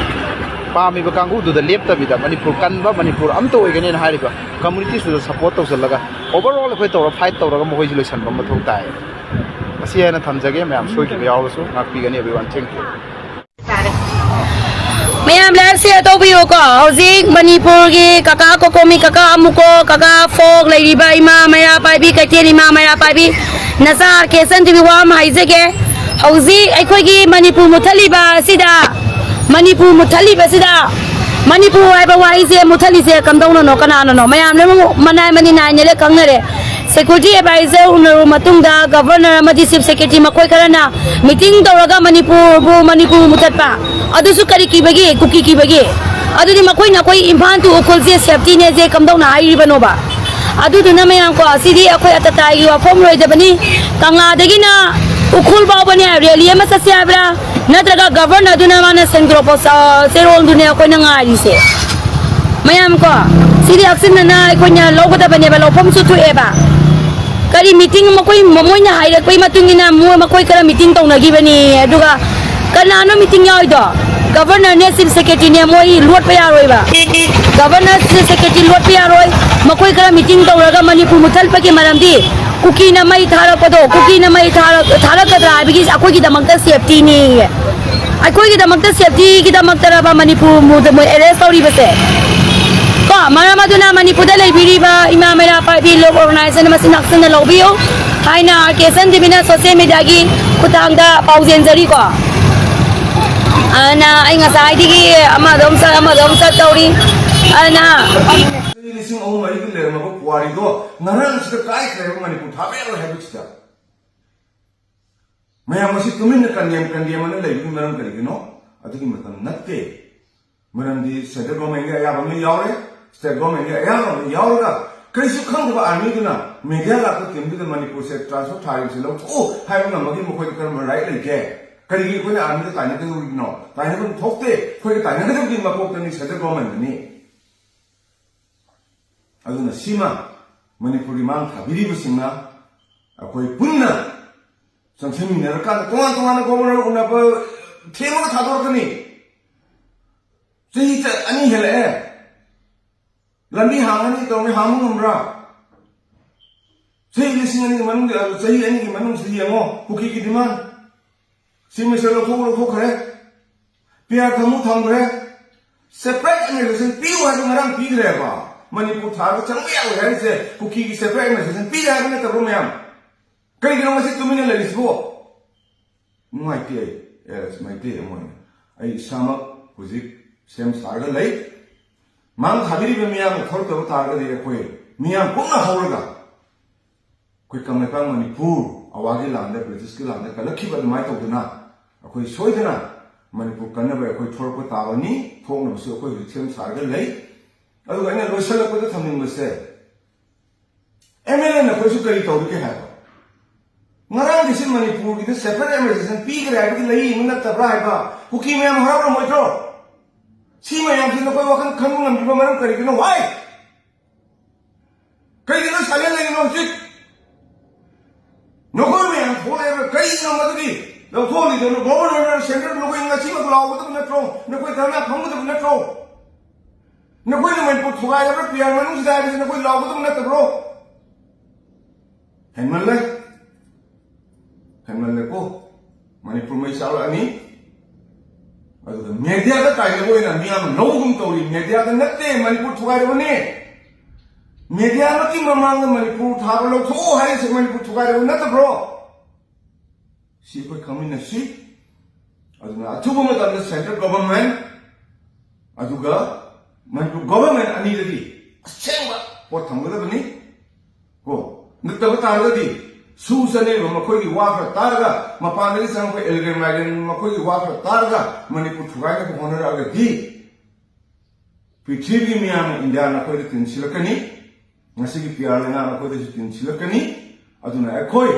ꯄꯥꯝꯃꯤꯕ ꯀꯥꯡꯕꯨꯗꯨꯗ ꯂꯦꯞꯇꯕꯤꯗ ꯃꯅꯤꯄꯨꯔ ꯀꯟꯕ, ꯃꯅꯤꯄꯨꯔ ꯑꯃꯠꯇ ꯑꯣꯏꯒꯅꯦꯅ ꯍꯥꯏꯔꯤꯕ community-ꯁꯤꯗ support ꯇꯧꯁꯤꯜꯂꯒ overall ꯑꯩꯈꯣꯏ ꯇꯧꯔ fight ꯇꯧꯔꯒ ꯃꯈꯣꯏꯁꯤ ꯂꯣꯏꯁꯤꯟꯕ ꯃꯊꯧ ꯇꯥꯏ꯫ ꯃꯁꯤ ꯍꯥꯏꯅ ꯊꯝꯖꯒꯦ꯫ ꯃꯌꯥꯝ ꯁꯣꯏꯈꯤꯕ ꯌꯥꯎꯔꯁꯨ ꯉꯥꯛꯄꯤꯒꯅꯤ꯫ Everyone, thank you꯫ ꯃꯌꯥꯝ ꯂꯥꯏꯐ ꯁꯤꯌꯔ ꯇꯧꯕꯤꯌꯨꯀꯣ꯫ ꯍꯧꯖꯤꯛ ꯃꯅꯤꯄꯨꯔꯒꯤ ꯀꯀꯥ ꯀꯣꯀꯣꯃꯤ, ꯀꯀꯥ ꯑꯃꯨꯀꯣ, ꯀꯀꯥ ꯐꯣꯛ ꯂꯩꯔꯤꯕ ꯏꯃꯥ ꯃꯩꯔꯥ ꯄꯥꯏꯕꯤ, ꯀꯩꯊꯦꯜ ꯏꯃꯥ ꯃꯩꯔꯥ ꯄꯥꯏꯕꯤ, ꯅꯆꯥ ꯀꯦꯁꯟ ꯇꯤꯚꯤ ꯋꯥ ꯑꯃ ꯍꯥꯏꯖꯒꯦ꯫ ꯍꯧꯖꯤꯛ ꯑꯩꯈꯣꯏꯒꯤ ꯃꯅꯤꯄꯨꯔ ꯃꯨꯠꯊꯠꯂꯤꯕ ꯑꯁꯤꯗ, ꯃꯅꯤꯄꯨꯔ ꯃꯨꯠꯊꯠꯂꯤꯕꯁꯤꯗ, ꯃꯅꯤꯄꯨꯔ ꯍꯥꯏꯕ ꯋꯥꯍꯩꯁꯦ ꯃꯨꯠꯊꯠꯂꯤꯁꯦ ꯀꯝꯗꯧꯅꯅꯣ, ꯀꯅꯥꯅꯅꯣ? ꯃꯌꯥꯝ ꯂꯣꯏꯅꯃꯛ ꯃꯅꯥꯏ ꯃꯅꯤ ꯅꯥꯏꯅ ꯂꯣꯏ ꯈꯪꯅꯔꯦ꯫ ꯁꯦꯀ꯭ꯌꯨꯔꯤꯇꯤ ꯑꯦꯗꯚꯥꯏꯖꯔ ꯎꯅꯔꯕ ꯃꯇꯨꯡꯗ ꯒꯚꯔꯅꯔ ꯑꯃꯗꯤ ꯆꯤꯐ ꯁꯦꯀ꯭ꯔꯦꯇꯔꯤ ꯃꯈꯣꯏ ꯈꯔꯅ ꯃꯤꯇꯤꯡ ꯇꯧꯔꯒ ꯃꯅꯤꯄꯨꯔꯕꯨ, ꯃꯅꯤꯄꯨꯔ ꯃꯨꯊꯠꯄ꯫ ꯑꯗꯨꯁꯨ ꯀꯔꯤ ꯀꯤꯕꯒꯤ? ꯀꯨꯀꯤ ꯀꯤꯕꯒꯤ꯫ ꯑꯗꯨꯗꯤ ꯃꯈꯣꯏꯅ ꯑꯩꯈꯣꯏ ꯏꯝꯐꯥꯜ ꯇꯨ ꯎꯈ꯭ꯔꯨꯜꯁꯦ ꯁꯦꯐꯇꯤꯅꯦꯁꯦ ꯀꯝꯗꯧꯅ ꯍꯥꯏꯔꯤꯕꯅꯣꯕ? ꯑꯗꯨꯗꯨꯅ ꯃꯌꯥꯝ ꯀꯣ, ꯁꯤꯗꯤ ꯑꯩꯈꯣꯏ ꯑꯇꯇꯥꯏꯒꯤ ꯋꯥꯐꯝ ꯑꯣꯏꯗꯕꯅꯤ꯫ ꯀꯪꯂꯥꯗꯒꯤꯅ ꯎꯈ꯭ꯔꯨꯜ ꯐꯥꯎꯕꯅꯦ ꯔꯦꯂꯤ ꯑꯃ ꯆꯠꯁꯦ ꯍꯥꯏꯕ꯭ꯔꯥ? ꯅꯠꯇ꯭ꯔꯒ ꯒꯚꯔꯅꯔꯗꯨꯅ ꯃꯥꯅ ꯁꯦꯡꯗꯣꯔꯛꯄ ꯆ-, ꯆꯦꯔꯣꯜꯗꯨꯅꯦ ꯑꯩꯈꯣꯏꯅ ꯉꯥꯏꯔꯤꯁꯦ꯫ ꯃꯌꯥꯝ ꯀꯣ, ꯁꯤꯗꯤ ꯑꯛꯁꯤꯟꯅꯅ ꯑꯩꯈꯣꯏꯅ ꯂꯧꯒꯗꯕꯅꯦꯕ, ꯂꯧꯐꯝꯁꯨ ꯊꯣꯛꯑꯦꯕ꯫ ꯀꯔꯤ ꯃꯤꯇꯤꯡ, ꯃꯈꯣꯏ, ꯃꯣꯏꯅ ꯍꯥꯏꯔꯛꯄꯒꯤ ꯃꯇꯨꯡ ꯏꯟꯅ ꯃꯣꯏ, ꯃꯈꯣꯏ ꯈꯔ ꯃꯤꯇꯤꯡ ꯇꯧꯅꯈꯤꯕꯅꯤ꯫ ꯑꯗꯨꯒ ꯀꯅꯥꯅꯣ ꯃꯤꯇꯤꯡ ꯌꯥꯎꯔꯤꯗꯣ? ꯒꯚꯔꯅꯔꯅꯦ, ꯆꯤꯐ ꯁꯦꯀ꯭ꯔꯦꯇꯔꯤꯅꯦ, ꯃꯣꯏ ꯂꯣꯠꯄ ꯌꯥꯔꯣꯏꯕ꯫ ꯒꯚꯔꯅꯔ, ꯆꯤꯐ ꯁꯦꯀ꯭ꯔꯦꯇꯔꯤ ꯂꯣꯠꯄ ꯌꯥꯔꯣꯏ꯫ ꯃꯈꯣꯏ ꯈꯔ ꯃꯤꯇꯤꯡ ꯇꯧꯔꯒ ꯃꯅꯤꯄꯨꯔ ꯃꯨꯠꯊꯠꯄꯒꯤ ꯃꯔꯝꯗꯤ ꯀꯨꯀꯤꯅ ꯃꯩ ꯊꯥꯔꯛꯄꯗꯣ, ꯀꯨꯀꯤꯅ ꯃꯩ ꯊꯥꯔꯛ-, ꯊꯥꯔꯛꯀꯗ꯭ꯔꯥ ꯍꯥꯏꯕꯒꯤ ꯑꯩꯈꯣꯏꯒꯤꯗꯃꯛꯇ ꯁꯦꯐꯇꯤꯅꯤ꯫ ꯑꯩꯈꯣꯏꯒꯤꯗꯃꯛꯇ ꯁꯦꯐꯇꯤꯒꯤꯗꯃꯛꯇꯔꯕ ꯃꯅꯤꯄꯨꯔ ꯃꯨ-, ꯃꯣꯏ ꯑꯦꯔꯦꯁ ꯇꯧꯔꯤꯕꯁꯦ? ꯀꯣ, ꯃꯔꯝ ꯑꯗꯨꯅ ꯃꯅꯤꯄꯨꯔꯗ ꯂꯩꯕꯤꯔꯤꯕ ꯏꯃꯥ ꯃꯩꯔꯥ ꯄꯥꯏꯕꯤ ꯂꯣꯛ ꯑꯣꯔꯒꯅꯥꯏꯖꯦꯁꯟ ꯃꯁꯤ ꯅꯛꯁꯤꯟꯅ ꯂꯧꯕꯤꯌꯨ ꯍꯥꯏꯅ ꯀꯦꯁꯟ ꯇꯤꯚꯤꯅ ꯁꯣꯁꯤꯌꯦꯜ ꯃꯦꯗꯤꯌꯥꯒꯤ ꯈꯨꯠꯊꯥꯡꯗ ꯄꯥꯎꯖꯦꯟꯖꯔꯤꯀꯣ꯫ ꯑꯗꯨꯅ ꯑꯩ ꯉꯁꯥꯏꯗꯒꯤ ꯑꯃꯗ ꯑꯃꯨꯛ ꯆꯠ, ꯑꯃꯗ ꯑꯃꯨꯛ ꯆꯠ ꯇꯧꯔꯤ꯫ ꯑꯗꯨꯅ ꯆꯍꯤ ꯂꯤꯁꯤꯡ ꯑꯍꯨꯝ ꯃꯔꯤꯗ ꯂꯩꯔꯝꯃꯕ ꯄꯨꯋꯥꯔꯤꯗꯣ ꯉꯔꯥꯡꯁꯤꯗ ꯀꯥꯏꯈ꯭ꯔꯦꯕ, ꯃꯅꯤꯄꯨꯔ ꯊꯥꯕ ꯌꯥꯔꯣꯏ ꯍꯥꯏꯕꯁꯤꯗ꯫ ꯃꯌꯥꯝ ꯑꯁꯤ ꯇꯨꯃꯤꯟꯅ ꯀꯟꯗꯦꯝ ꯀꯟꯗꯦꯝ ꯑꯅ ꯂꯩꯕꯒꯤ ꯃꯔꯝ ꯀꯔꯤꯒꯤꯅꯣ? ꯑꯗꯨꯒꯤ ꯃꯇꯝ ꯅꯠꯇꯦ꯫ ꯃꯔꯝꯗꯤ ꯁꯦꯟꯇ꯭ꯔꯦꯜ ꯒꯣꯔꯃꯦꯟꯒꯤ ꯑꯌꯥꯕ ꯑꯃ ꯌꯥꯎꯔꯦ, ꯁ꯭ꯇꯦꯠ ꯒꯣꯔꯃꯦꯟꯒꯤ ꯑꯌꯥꯕ ꯑꯃ ꯌꯥꯎꯔꯒ ꯀꯔꯤꯁꯨ ꯈꯪꯗꯕ ꯑꯥꯔꯃꯤꯗꯨꯅ ꯃꯦꯗꯤꯌꯥ ꯂꯥꯛꯄ ꯇꯤꯝꯗꯨꯗ ꯃꯅꯤꯄꯨꯔꯁꯦ ꯇ꯭ꯔꯥꯟꯁꯐꯔ ꯊꯥꯔꯤꯕꯁꯦ ꯂꯧꯊꯣꯛꯎ ꯍꯥꯏꯕ ꯉꯝꯕꯒꯤ ꯃꯈꯣꯏꯗ ꯀꯔꯝꯕ ꯔꯥꯏꯠ ꯂꯩꯒꯦ? ꯀꯔꯤꯒꯤ ꯑꯩꯈꯣꯏꯅ ꯑꯥꯔꯃꯤꯗ ꯇꯥꯏꯅꯒꯗꯧꯔꯤꯕꯅꯣ? ꯇꯥꯏꯅꯐꯝ ꯊꯣꯛꯇꯦ꯫ ꯑꯩꯈꯣꯏꯒ ꯇꯥꯏꯅꯒꯗꯕꯗꯤ ꯃꯀꯣꯛꯇꯅꯤ, ꯁꯦꯟꯇ꯭ꯔꯦꯜ ꯒꯣꯔꯃꯦꯟꯗꯅꯤ꯫ ꯑꯗꯨꯅ ꯁꯤꯃ ꯃꯅꯤꯄꯨꯔꯒꯤ ꯃꯥꯡ ꯊꯥꯕꯤꯔꯤꯕꯁꯤꯡꯅ ꯑꯩꯈꯣꯏ ꯄꯨꯟꯅ ꯆꯪꯁꯤꯟꯃꯤꯟꯅꯔꯀꯥꯟꯗ ꯇꯣꯉꯥꯟ ꯇꯣꯉꯥꯟꯅ ꯒꯣꯕꯔꯅꯔ ꯎꯅꯕ ꯊꯦꯝꯃꯒ ꯊꯥꯗꯣꯔꯛꯀꯅꯤ꯫ ꯆꯍꯤ ꯆ-, ꯑꯅꯤ ꯍꯦꯜꯂꯛꯑꯦ꯫ ꯂꯝꯕꯤ ꯍꯥꯡꯉꯅꯤ ꯇꯧꯔꯦ, ꯍꯥꯡꯕ ꯉꯝꯕ꯭ꯔꯥ? ꯆꯍꯤ ꯂꯤꯁꯤꯡ ꯑꯅꯤꯒꯤ ꯃꯅꯨꯡꯗ, ꯆꯍꯤ ꯑꯅꯤꯒꯤ ꯃꯅꯨꯡꯁꯤꯗ ꯌꯦꯡꯉꯣ, ꯀꯨꯀꯤꯒꯤ ꯗꯤꯃꯥꯟ꯫ ꯆꯤꯐ ꯃꯤꯅꯤꯁꯇꯔ ꯂꯧꯊꯣꯛ-, ꯂꯧꯊꯣꯛꯈ꯭ꯔꯦ꯫ ꯄꯤ ꯑꯥꯔ ꯊꯝꯃꯨ ꯊꯝꯈ꯭ꯔꯦ꯫ ꯁꯦꯄꯔꯦꯠ ꯑꯦꯗꯃꯤꯅꯤꯁꯇ꯭ꯔꯦꯁꯟ ꯄꯤꯌꯨ ꯍꯥꯏꯕ ꯉꯔꯥꯡ ꯄꯤꯈ꯭ꯔꯦꯕ꯫ ꯃꯅꯤꯄꯨꯔ ꯊꯥꯔꯒ ꯆꯪꯕ ꯌꯥꯔꯣꯏ ꯍꯥꯏꯔꯤꯁꯦ ꯀꯨꯀꯤꯒꯤ ꯁꯦꯄꯔꯦꯠ ꯑꯦꯗꯃꯤꯅꯤꯁꯇ꯭ꯔꯦꯁꯟ ꯄꯤꯔꯦ ꯍꯥꯏꯕ ꯅꯠꯇꯕ꯭ꯔꯣ ꯃꯌꯥꯝ? ꯀꯩꯒꯤꯅꯣ ꯉꯁꯤ ꯇꯨꯃꯤꯟꯅ ꯂꯩꯔꯤꯁꯤꯕꯣ? ꯅꯨꯡꯉꯥꯏꯇꯦ ꯑꯩ꯫ ꯑꯦꯁ, ꯃꯩꯇꯩ ꯑꯃ ꯑꯣꯏꯅ ꯑꯩ ꯏꯁꯥꯃꯛ ꯍꯧꯖꯤꯛ ꯁꯦꯝ ꯁꯥꯔꯒ ꯂꯩ꯫ ꯃꯥꯡ ꯊꯥꯕꯤꯔꯤꯕ ꯃꯤꯌꯥꯝꯅ ꯊꯣꯛꯂꯛꯇꯕ ꯇꯥꯔꯒꯗꯤ ꯑꯩꯈꯣꯏ ꯃꯤꯌꯥꯝ ꯄꯨꯟꯅ ꯍꯧꯔꯒ ꯑꯩꯈꯣꯏ ꯀꯪꯂꯩꯄꯥꯛ ꯃꯅꯤꯄꯨꯔ ꯑꯋꯥꯒꯤ ꯂꯥꯟꯗ, ꯕ꯭ꯔꯤꯇꯤꯁꯀꯤ ꯂꯥꯟꯗ ꯀꯜꯂꯛꯈꯤꯕ ꯑꯗꯨꯃꯥꯏꯅ ꯇꯧꯗꯅ ꯑꯩꯈꯣꯏ ꯁꯣꯏꯗꯅ ꯃꯅꯤꯄꯨꯔ ꯀꯟꯅꯕ ꯑꯩꯈꯣꯏ ꯊꯣꯛꯂꯛꯄ ꯇꯥꯕꯅꯤ꯫ ꯊꯣꯛꯅꯕꯁꯨ ꯑꯩꯈꯣꯏ ꯍꯧꯖꯤꯛ ꯁꯦꯝ ꯁꯥꯔꯒ ꯂꯩ꯫ ꯑꯗꯨꯒ ꯑꯩꯅ ꯂꯣꯏꯁꯤꯜꯂꯛꯄꯗ ꯊꯝꯅꯤꯡꯕꯁꯦ, ꯑꯦꯝ ꯑꯦꯜ ꯑꯦꯅ ꯑꯩꯈꯣꯏꯁꯨ ꯀꯔꯤ ꯇꯧꯔꯤꯒꯦ ꯍꯥꯏꯕ? ꯉꯔꯥꯡꯒꯤꯁꯤ ꯃꯅꯤꯄꯨꯔꯒꯤꯗ ꯁꯦꯄꯔꯦꯠ ꯑꯦꯗꯃꯤꯅꯤꯁꯇ꯭ꯔꯦꯁꯟ ꯄꯤꯈ꯭ꯔꯦ ꯍꯥꯏꯕꯗꯤ ꯂꯩ ꯌꯦꯡꯕ ꯅꯠꯇꯕ꯭ꯔꯥ ꯍꯥꯏꯕ? ꯀꯨꯀꯤ ꯃꯌꯥꯝ ꯍꯔꯥꯎꯔꯝꯃꯣꯏꯗ꯭ꯔꯣ? ꯁꯤ ꯃꯌꯥꯝꯁꯤ ꯅꯈꯣꯏ ꯋꯥꯈꯜ ꯈꯟꯕ ꯉꯝꯗ꯭ꯔꯤꯕ ꯃꯔꯝ ꯀꯔꯤꯒꯤꯅꯣ? ꯋꯥꯏ? ꯀꯩꯒꯤꯅꯣ ꯁꯥꯏꯂꯦꯟ ꯂꯩꯔꯤꯅꯣ ꯍꯧꯖꯤꯛ? ꯅꯈꯣꯏ ꯃꯌꯥꯝ ꯊꯣꯛꯂꯛꯑꯒ ꯀꯩꯒꯤꯅꯣ ꯃꯗꯨꯒꯤ ꯂꯧꯊꯣꯛꯍꯜꯂꯤꯗꯣ? ꯒꯣꯚꯔꯅꯔ ꯁꯦꯟꯇꯔ ꯅꯈꯣꯏ ꯉꯁꯤꯃꯛ ꯂꯥꯎꯒꯗꯕ ꯅꯠꯇ꯭ꯔꯣ? ꯅꯈꯣꯏ ꯙꯔꯅꯥ ꯐꯝꯒꯗꯕ ꯅꯠꯇ꯭ꯔꯣ? ꯅꯈꯣꯏꯅ ꯃꯅꯤꯄꯨꯔ ꯊꯨꯒꯥꯏꯔꯕ꯭ꯔꯥ ꯄꯤ ꯑꯥꯔ ꯃꯅꯨꯡꯁꯤꯗ ꯍꯥꯏꯕꯁꯤ ꯅꯈꯣꯏ ꯂꯥꯎꯒꯗꯕ ꯅꯠꯇꯕ꯭ꯔꯣ? ꯍꯦꯟꯃꯜꯂꯦ꯫ ꯍꯦꯟꯃꯜꯂꯦꯀꯣ꯫ ꯃꯅꯤꯄꯨꯔ ꯃꯩ ꯆꯥꯛꯂꯛꯑꯅꯤ꯫ ꯑꯗꯨꯒ ꯃꯦꯗꯤꯌꯥꯗ ꯇꯥꯏꯅꯕ ꯑꯣꯏꯅ ꯃꯤꯌꯥꯝꯅ ꯂꯧꯒꯨꯝ ꯇꯧꯔꯤ꯫ ꯃꯦꯗꯤꯌꯥꯗ ꯅꯠꯇꯦ, ꯃꯅꯤꯄꯨꯔ ꯊꯨꯒꯥꯏꯔꯕꯅꯦ꯫ ꯃꯦꯗꯤꯌꯥꯃꯛꯀꯤ ꯃꯃꯥꯡꯗ ꯃꯅꯤꯄꯨꯔ ꯊꯥꯕ ꯂꯧꯊꯣꯛꯑꯣ ꯍꯥꯏꯔꯤꯁꯦ ꯃꯅꯤꯄꯨꯔ ꯊꯨꯒꯥꯏꯔꯕ ꯅꯠꯇꯕ꯭ꯔꯣ? ꯁꯤ ꯑꯩꯈꯣꯏ ꯈꯪꯃꯤꯟꯅꯁꯤ꯫ ꯑꯗꯨꯅ ꯑꯊꯨꯕ ꯃꯇꯝꯗ ꯁꯦꯟꯇ꯭ꯔꯦꯜ ꯒꯣꯚꯔꯟꯃꯦꯟ ꯑꯗꯨꯒ ꯃꯅꯤꯄꯨꯔ ꯒꯣꯚꯔꯟꯃꯦꯟ ꯑꯅꯤꯗꯗꯤ ꯑꯁꯦꯡꯕ ꯄꯣꯠ ꯊꯝꯒꯗꯕꯅꯤ꯫ ꯀꯣ, ꯅꯠꯇꯕ ꯇꯥꯔꯒꯗꯤ ꯁꯨ ꯆꯅꯦꯕ ꯃꯈꯣꯏꯒꯤ ꯋꯥ ꯈꯔ ꯇꯥꯔꯒ, ꯃꯄꯥꯟꯗꯒꯤ ꯆꯪꯉꯛꯄ ꯑꯦꯂꯒꯦꯟ ꯃꯥꯏꯒꯦꯟ ꯃꯈꯣꯏꯒꯤ ꯋꯥ ꯈꯔ ꯇꯥꯔꯒ ꯃꯅꯤꯄꯨꯔ ꯊꯨꯒꯥꯏꯅꯕ ꯍꯣꯠꯅꯔꯛꯑꯒꯗꯤ ꯄ꯭ꯔꯤꯊꯤꯕꯤꯒꯤ ꯃꯤꯌꯥꯝꯅ ꯏꯟꯗꯤꯌꯥ ꯅꯈꯣꯏꯗ ꯇꯤꯟꯁꯤꯜꯂꯛꯀꯅꯤ꯫ ꯉꯁꯤꯒꯤ ꯄꯤ ꯑꯥꯔ ꯂꯩꯉꯥꯛ ꯅꯈꯣꯏꯗꯁꯨ ꯇꯤꯟꯁꯤꯜꯂꯛꯀꯅꯤ꯫ ꯑꯗꯨꯅ ꯑꯩꯈꯣꯏ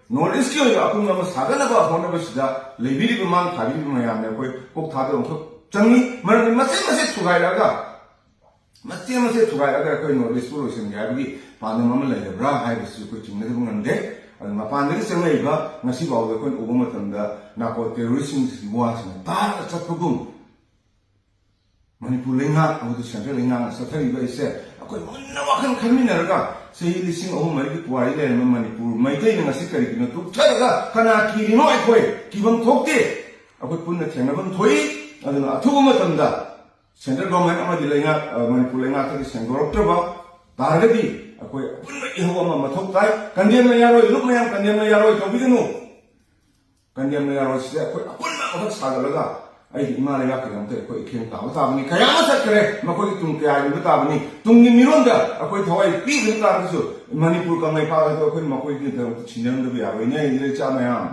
ꯅꯣꯔꯠ ꯏꯁꯀꯤ ꯑꯣꯏꯕ ꯑꯄꯨꯟꯕ ꯑꯃ ꯁꯥꯒꯠꯅꯕ ꯍꯣꯠꯅꯕꯁꯤꯗ ꯂꯩꯕꯤꯔꯤꯕ ꯃꯥꯡ ꯊꯥꯕꯤꯔꯤꯕ ꯃꯌꯥꯝꯅ ꯑꯩꯈꯣꯏ ꯀꯣꯛ ꯊꯥꯗꯕ ꯑꯃꯈꯛ ꯆꯪꯉꯤ꯫ ꯃꯔꯝꯗꯤ ꯃꯆꯦꯠ ꯃꯆꯦꯠ ꯊꯨꯒꯥꯏꯔꯛꯑꯒ ꯃꯆꯦꯠ ꯃꯆꯦꯠ ꯊꯨꯒꯥꯏꯔꯒ ꯑꯩꯈꯣꯏ ꯅꯣꯔꯠ ꯏꯁꯄꯨ ꯂꯣꯏꯁꯤꯟꯒꯦ ꯍꯥꯏꯕꯒꯤ ꯄꯥꯟꯗꯝ ꯑꯃ ꯂꯩꯔꯕ꯭ꯔꯥ ꯍꯥꯏꯕꯁꯤꯁꯨ ꯑꯩꯈꯣꯏ ꯆꯤꯡꯅꯗꯕ ꯉꯝꯗꯦ꯫ ꯑꯗꯨ ꯃꯄꯥꯟꯗꯒꯤ ꯆꯪꯂꯛꯏꯕ ꯉꯁꯤ ꯐꯥꯎꯗ ꯑꯩꯈꯣꯏꯅ ꯎꯕ ꯃꯇꯝꯗ ꯅꯥꯔꯀꯣ ꯇꯦꯔꯣꯔꯤꯁꯁꯤꯡꯁꯤꯒꯤ ꯋꯥꯁꯤꯅ ꯇꯥꯔꯒ ꯆꯠꯄꯒꯨꯝ ꯃꯅꯤꯄꯨꯔ ꯂꯩꯉꯥꯛ ꯑꯃꯗꯤ ꯁꯦꯟꯇ꯭ꯔꯦꯜ ꯂꯩꯉꯥꯛꯅ ꯆꯠꯊꯔꯤꯕ ꯑꯩꯁꯦ ꯑꯩꯈꯣꯏ ꯃꯨꯟꯅ ꯋꯥꯈꯜ ꯈꯟꯃꯤꯟꯅꯔꯒ ꯆꯍꯤ ꯂꯤꯁꯤꯡ ꯑꯍꯨꯝ ꯃꯔꯤꯒꯤ ꯄꯨꯋꯥꯔꯤ ꯂꯩꯔꯝꯕ ꯃꯅꯤꯄꯨꯔ ꯃꯩꯇꯩꯅ ꯉꯁꯤ ꯀꯔꯤꯒꯤꯅꯣ ꯇꯨꯞꯊꯔꯒ ꯀꯅꯥ ꯀꯤꯔꯤꯅꯣ? ꯑꯩꯈꯣꯏ ꯀꯤꯐꯝ ꯊꯣꯛꯇꯦ꯫ ꯑꯩꯈꯣꯏ ꯄꯨꯟꯅ ꯊꯦꯡꯅꯐꯝ ꯊꯣꯛꯏ꯫ ꯑꯗꯨꯅ ꯑꯊꯨꯕ ꯃꯇꯝꯗ central government ꯑꯃꯗꯤ ꯂꯩꯉꯥꯛ, ꯑ, ꯃꯅꯤꯄꯨꯔ ꯂꯩꯉꯥꯛꯇꯒꯤ ꯁꯦꯡꯗꯣꯔꯛꯇ꯭ꯔꯕ ꯇꯥꯔꯒꯗꯤ ꯑꯩꯈꯣꯏ ꯑꯄꯨꯟꯕ ꯏꯍꯧ ꯑꯃ ꯃꯊꯧ ꯇꯥꯏ꯫ ꯀꯟꯗꯦꯝꯅ ꯌꯥꯔꯣꯏ, ꯂꯨꯞ ꯃꯌꯥꯝ ꯀꯟꯗꯦꯝꯅ ꯌꯥꯔꯣꯏ, ꯇꯧꯕꯤꯒꯅꯨ꯫ ꯀꯟꯗꯦꯝꯅ ꯌꯥꯔꯣꯏ꯫ ꯁꯤꯗ ꯑꯩꯈꯣꯏ ꯑꯄꯨꯟꯕ ꯑꯃꯈꯛ ꯁꯥꯒꯠꯂꯒ ꯑꯩꯒꯤ ꯏꯃꯥ ꯂꯩꯕꯥꯛꯀꯤꯗꯃꯛꯇ ꯑꯩꯈꯣꯏ ꯏꯊꯦꯡ ꯇꯥꯕ ꯇꯥꯕꯅꯤ꯫ ꯀꯌꯥ ꯑꯃ ꯆꯠꯈ꯭ꯔꯦ, ꯃꯈꯣꯏꯒꯤ ꯇꯨꯡ ꯀꯌꯥ ꯏꯟꯕ ꯇꯥꯕꯅꯤ꯫ ꯇꯨꯡꯒꯤ ꯃꯤꯔꯣꯟꯗ ꯑꯩꯈꯣꯏ ꯊꯋꯥꯏ ꯄꯤꯗꯕ ꯇꯥꯔꯒꯁꯨ ꯃꯅꯤꯄꯨꯔ ꯀꯪꯂꯩꯄꯥꯛ ꯑꯗꯨ ꯑꯩꯈꯣꯏ ꯃꯈꯣꯏꯒꯤꯗꯃꯛꯇ ꯁꯤꯟꯅꯔꯝꯗꯕ ꯌꯥꯔꯣꯏꯅꯦ, ꯏꯆꯥ ꯃꯌꯥꯝ꯫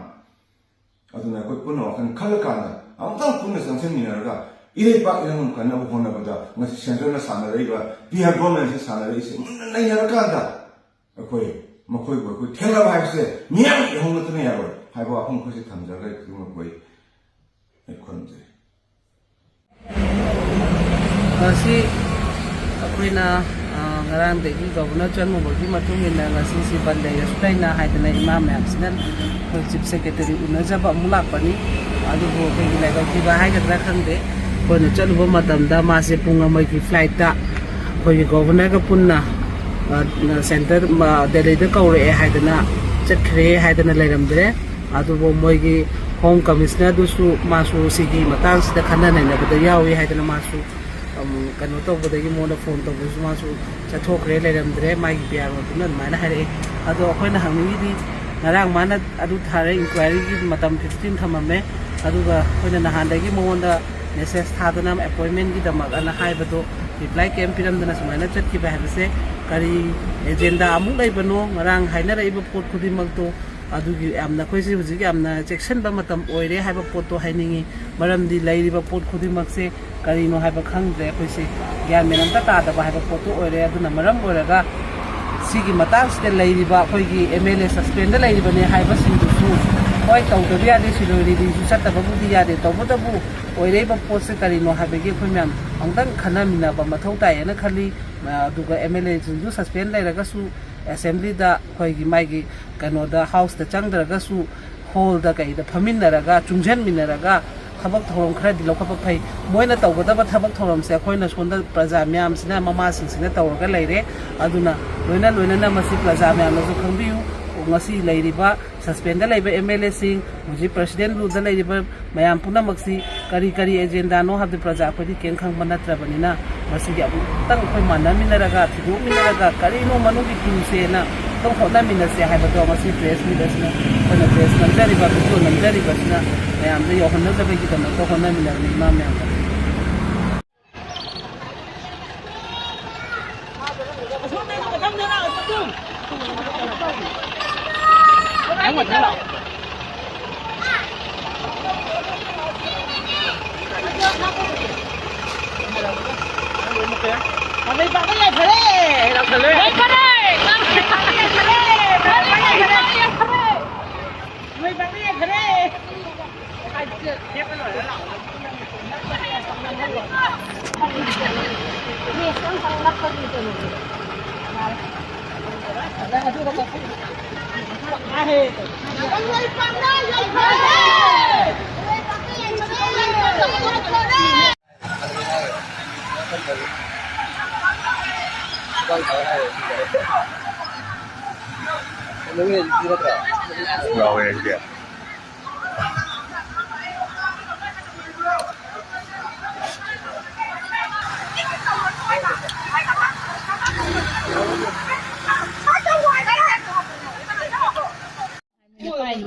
ꯑꯗꯨꯅ ꯑꯩꯈꯣꯏ ꯄꯨꯟꯅ ꯋꯥꯈꯜ ꯈꯜꯂꯀꯥꯟꯗ ꯑꯃꯨꯛꯇꯪ ꯄꯨꯟꯅ ꯆꯪꯁꯤꯟꯃꯤꯟꯅꯔꯒ ꯏꯔꯩꯄꯥꯛ ꯏꯔꯝꯗꯝ ꯀꯟꯅꯕ ꯍꯣꯠꯅꯕꯗ ꯉꯁꯤ centreꯅ ꯁꯥꯟꯅꯔꯛꯏꯕ, ꯄꯤꯌꯔ ꯒꯣꯔꯃꯦꯟꯁꯤ ꯁꯥꯟꯅꯔꯛꯏꯁꯦ ꯃꯨꯟꯅ ꯅꯩꯅꯔꯀꯥꯟꯗ ꯑꯩꯈꯣꯏ ꯃꯈꯣꯏꯕꯨ ꯑꯩꯈꯣꯏ ꯊꯦꯡꯅꯕ ꯍꯥꯏꯕꯁꯦ ꯃꯤꯌꯥꯝꯒꯤ ꯏꯍꯧ ꯅꯠꯇꯅ ꯌꯥꯔꯣꯏ ꯍꯥꯏꯕ ꯋꯥꯐꯝ ꯑꯩꯈꯣꯏꯁꯦ ꯊꯝꯖꯔꯒ ꯑꯩ ꯈꯨꯗꯤꯡꯃꯛꯄꯨ ꯑꯩ, ꯑꯩ ꯈꯨꯔꯨꯝꯖꯔꯤ꯫ ꯉꯁꯤ ꯑꯩꯈꯣꯏꯅ, ꯑ, ꯉꯔꯥꯡꯗꯒꯤ ꯒꯣꯕꯔꯅꯔ ꯆꯪꯉꯨꯕꯒꯤ ꯃꯇꯨꯡ ꯏꯟꯅ ꯉꯁꯤꯁꯤ ꯕꯟ ꯂꯩꯔꯁꯨ ꯂꯩꯅ ꯍꯥꯏꯗꯅ ꯏꯃꯥ ꯃꯌꯥꯝꯁꯤꯅ ꯑꯩꯈꯣꯏ ꯆꯤꯐ ꯁꯦꯀ꯭ꯔꯦꯇꯔꯤ ꯎꯅꯖꯕ ꯑꯃꯨꯛ ꯂꯥꯛꯄꯅꯤ꯫ ꯑꯗꯨꯕꯨ ꯑꯩꯈꯣꯏꯒꯤ ꯂꯥꯏꯕꯛ ꯊꯤꯕ ꯍꯥꯏꯒꯗ꯭ꯔꯥ ꯈꯪꯗꯦ, ꯑꯩꯈꯣꯏꯅ ꯆꯠꯂꯨꯕ ꯃꯇꯝꯗ ꯃꯥꯁꯦ ꯄꯨꯡ ꯑꯃꯒꯤ ꯐ꯭ꯂꯥꯏꯠꯇ ꯑꯩꯈꯣꯏꯒꯤ ꯒꯣꯕꯔꯅꯔꯒ ꯄꯨꯟꯅ, ꯑ, ꯁꯦꯟꯇꯔ, ꯑ, ꯗꯦꯜꯂꯤꯗ ꯀꯧꯔꯛꯑꯦ ꯍꯥꯏꯗꯅ ꯆꯠꯈ꯭ꯔꯦ ꯍꯥꯏꯗꯅ ꯂꯩꯔꯝꯗ꯭ꯔꯦ꯫ ꯑꯗꯨꯕꯨ ꯃꯣꯏꯒꯤ ꯍꯣꯝ ꯀꯃꯤꯁꯅꯔꯗꯨꯁꯨ ꯃꯥꯁꯨ ꯁꯤꯒꯤ ꯃꯇꯥꯡꯁꯤꯗ ꯈꯟꯅ ꯅꯩꯅꯕꯗ ꯌꯥꯎꯏ ꯍꯥꯏꯗꯅ ꯃꯥꯁꯨ, ꯎꯝ, ꯀꯩꯅꯣ ꯇꯧꯕꯗꯒꯤ ꯃꯉꯣꯟꯗ ꯐꯣꯟ ꯇꯧꯕꯁꯨ ꯃꯥꯁꯨ ꯆꯠꯊꯣꯛꯈ꯭ꯔꯦ, ꯂꯩꯔꯝꯗ꯭ꯔꯦ, ꯃꯥꯒꯤ ꯄꯤ ꯑꯥꯔ ꯑꯣꯗꯨꯅ ꯑꯗꯨꯃꯥꯏꯅ ꯍꯥꯏꯔꯛꯑꯦ꯫ ꯑꯗꯣ ꯑꯩꯈꯣꯏꯅ ꯍꯪꯅꯤꯡꯉꯤꯗꯤ ꯉꯔꯥꯡ ꯃꯥꯅ ꯑꯗꯨ ꯊꯥꯔꯦ, ꯏꯟꯀ꯭ꯋꯥꯏꯔꯤꯒꯤ ꯃꯇꯝ ꯐꯤꯐꯇꯤꯟ ꯊꯝꯃꯝꯃꯦ, ꯑꯗꯨꯒ ꯑꯩꯈꯣꯏꯅ ꯅꯍꯥꯟꯗꯒꯤ ꯃꯉꯣꯟꯗ ꯃꯦꯁꯦꯖ ꯊꯥꯗꯅ ꯑꯦꯄꯣꯏꯟꯃꯦꯟꯒꯤꯗꯃꯛ ꯑꯅ ꯍꯥꯏꯕꯗꯣ ꯔꯤꯄ꯭ꯂꯥꯏ ꯀꯔꯤꯝ ꯄꯤꯔꯝꯗꯅ ꯁꯨꯃꯥꯏꯅ ꯆꯠꯈꯤꯕ ꯍꯥꯏꯕꯁꯦ ꯀꯔꯤ ꯑꯦꯖꯦꯟꯗꯥ ꯑꯃꯨꯛ ꯂꯩꯕꯅꯣ? ꯉꯔꯥꯡ ꯍꯥꯏꯅꯔꯛꯏꯕ ꯄꯣꯠ ꯈꯨꯗꯤꯡꯃꯛꯇꯣ ꯑꯗꯨꯒꯤ ꯌꯥꯝꯅ ꯑꯩꯈꯣꯏꯁꯦ ꯍꯧꯖꯤꯛ ꯌꯥꯝꯅ ꯆꯦꯛꯁꯤꯟꯕ ꯃꯇꯝ ꯑꯣꯏꯔꯦ ꯍꯥꯏꯕ ꯄꯣꯠꯇꯣ ꯍꯥꯏꯅꯤꯡꯉꯤ꯫ ꯃꯔꯝꯗꯤ ꯂꯩꯔꯤꯕ ꯄꯣꯠ ꯈꯨꯗꯤꯡꯃꯛꯁꯦ ꯀꯔꯤꯅꯣ ꯍꯥꯏꯕ ꯈꯪꯗ꯭ꯔꯦ꯫ ꯑꯩꯈꯣꯏꯁꯦ ꯒ꯭ꯌꯥꯟ ꯃꯦꯟ ꯑꯝꯇ ꯇꯥꯗꯕ ꯍꯥꯏꯕ ꯄꯣꯠꯇꯣ ꯑꯣꯏꯔꯦ꯫ ꯑꯗꯨꯅ ꯃꯔꯝ ꯑꯣꯏꯔꯒ ꯁꯤꯒꯤ ꯃꯇꯥꯡꯁꯤꯗ ꯂꯩꯔꯤꯕ ꯑꯩꯈꯣꯏꯒꯤ ꯑꯦꯝ ꯑꯦꯜ ꯑꯦ ꯁꯁꯄꯦꯟꯗ ꯂꯩꯔꯤꯕꯅꯦ ꯍꯥꯏꯕꯁꯤꯡꯗꯨꯁꯨ ꯍꯣꯏ ꯇꯧꯗꯕ ꯌꯥꯗꯦ, ꯁꯤꯔꯣꯏ ꯂꯤꯂꯤꯁꯨ ꯆꯠꯇꯕꯕꯨꯗꯤ ꯌꯥꯗꯦ, ꯇꯧꯕꯇꯕꯨ ꯑꯣꯏꯔꯛꯏꯕ ꯄꯣꯠꯁꯦ ꯀꯔꯤꯅꯣ ꯍꯥꯏꯕꯒꯤ ꯑꯩꯈꯣꯏ ꯃꯌꯥꯝ ꯑꯃꯨꯛꯇꯪ ꯈꯟꯅꯃꯤꯟꯅꯕ ꯃꯊꯧ ꯇꯥꯏꯌꯦꯅ ꯈꯜꯂꯤ꯫ ꯑꯗꯨꯒ ꯑꯦꯝ ꯑꯦꯜ ꯑꯦꯁꯤꯡꯁꯨ ꯁꯁꯄꯦꯟ ꯂꯩꯔꯒꯁꯨ ꯑꯦꯁꯦꯝꯕ꯭ꯂꯤꯗ ꯑꯩꯈꯣꯏꯒꯤ ꯃꯥꯒꯤ ꯀꯩꯅꯣꯗ ꯍꯥꯎꯁꯇ ꯆꯪꯗ꯭ꯔꯒꯁꯨ ꯍꯣꯜꯗ ꯀꯩꯗ ꯐꯝꯃꯤꯟꯅꯔꯒ ꯆꯨꯡꯁꯤꯟꯃꯤꯟꯅꯔꯒ ꯊꯕꯛ ꯊꯧꯔꯝ ꯈꯔꯗꯤ ꯂꯧꯈꯠꯄ ꯐꯩ꯫ ꯃꯣꯏꯅ ꯇꯧꯒꯗꯕ ꯊꯕꯛ ꯊꯧꯔꯝꯁꯦ ꯑꯩꯈꯣꯏꯅ ꯁꯣꯝꯗ ꯄ꯭ꯔꯖꯥ ꯃꯌꯥꯝꯁꯤꯅ ꯃꯃꯥꯁꯤꯡꯁꯤꯅ ꯇꯧꯔꯒ ꯂꯩꯔꯦ꯫ ꯑꯗꯨꯅ ꯂꯣꯏꯅ ꯂꯣꯏꯅꯅ ꯃꯁꯤ ꯄ꯭ꯔꯖꯥ ꯃꯌꯥꯝꯅꯁꯨ ꯈꯪꯕꯤꯌꯨ꯫ ꯉꯁꯤ ꯂꯩꯔꯤꯕ ꯁꯁꯄꯦꯟꯗ ꯂꯩꯕ ꯑꯦꯝ ꯑꯦꯜ ꯑꯦꯁꯤꯡ, ꯍꯧꯖꯤꯛ ꯄ꯭ꯔꯁꯤꯗꯦꯟ ꯔꯨꯜꯗ ꯂꯩꯔꯤꯕ ꯃꯌꯥꯝ ꯄꯨꯝꯅꯃꯛꯁꯤ ꯀꯔꯤ ꯀꯔꯤ ꯑꯦꯖꯦꯟꯗꯥꯅꯣ ꯍꯥꯏꯕꯗꯨ ꯄ꯭ꯔꯖꯥ ꯑꯩꯈꯣꯏꯗꯤ ꯀꯔꯤꯝ ꯈꯪꯕ ꯅꯠꯇ꯭ꯔꯕꯅꯤꯅ, ꯃꯁꯤꯒꯤ ꯑꯃꯨꯛꯇꯪ ꯑꯩꯈꯣꯏ ꯃꯥꯟꯅꯃꯤꯟꯅꯔꯒ, ꯊꯤꯗꯣꯛꯃꯤꯟꯅꯔꯒ, ꯀꯔꯤꯅꯣ ꯃꯅꯨꯡꯒꯤ ꯀ꯭ꯂꯨꯁꯦꯅ ꯑꯗꯨꯝ ꯍꯣꯠꯅꯃꯤꯟꯅꯁꯦ ꯍꯥꯏꯕꯗꯣ ꯉꯁꯤ ꯄ꯭ꯔꯦꯁ ꯃꯤꯠ ꯑꯁꯤꯅ ꯑꯩꯈꯣꯏꯅ ꯄ꯭ꯔꯦꯁ ꯅꯝꯖꯔꯤꯕ, ꯚꯤꯗꯤꯑꯣ ꯅꯝꯖꯔꯤꯕꯁꯤꯅ ꯃꯌꯥꯝꯗ ꯌꯧꯍꯟꯅꯖꯕꯒꯤꯗꯃꯛꯇ ꯍꯣꯠꯅꯃꯤꯟꯅꯕꯅꯤ ꯏꯃꯥ ꯃꯌꯥꯝꯒ꯫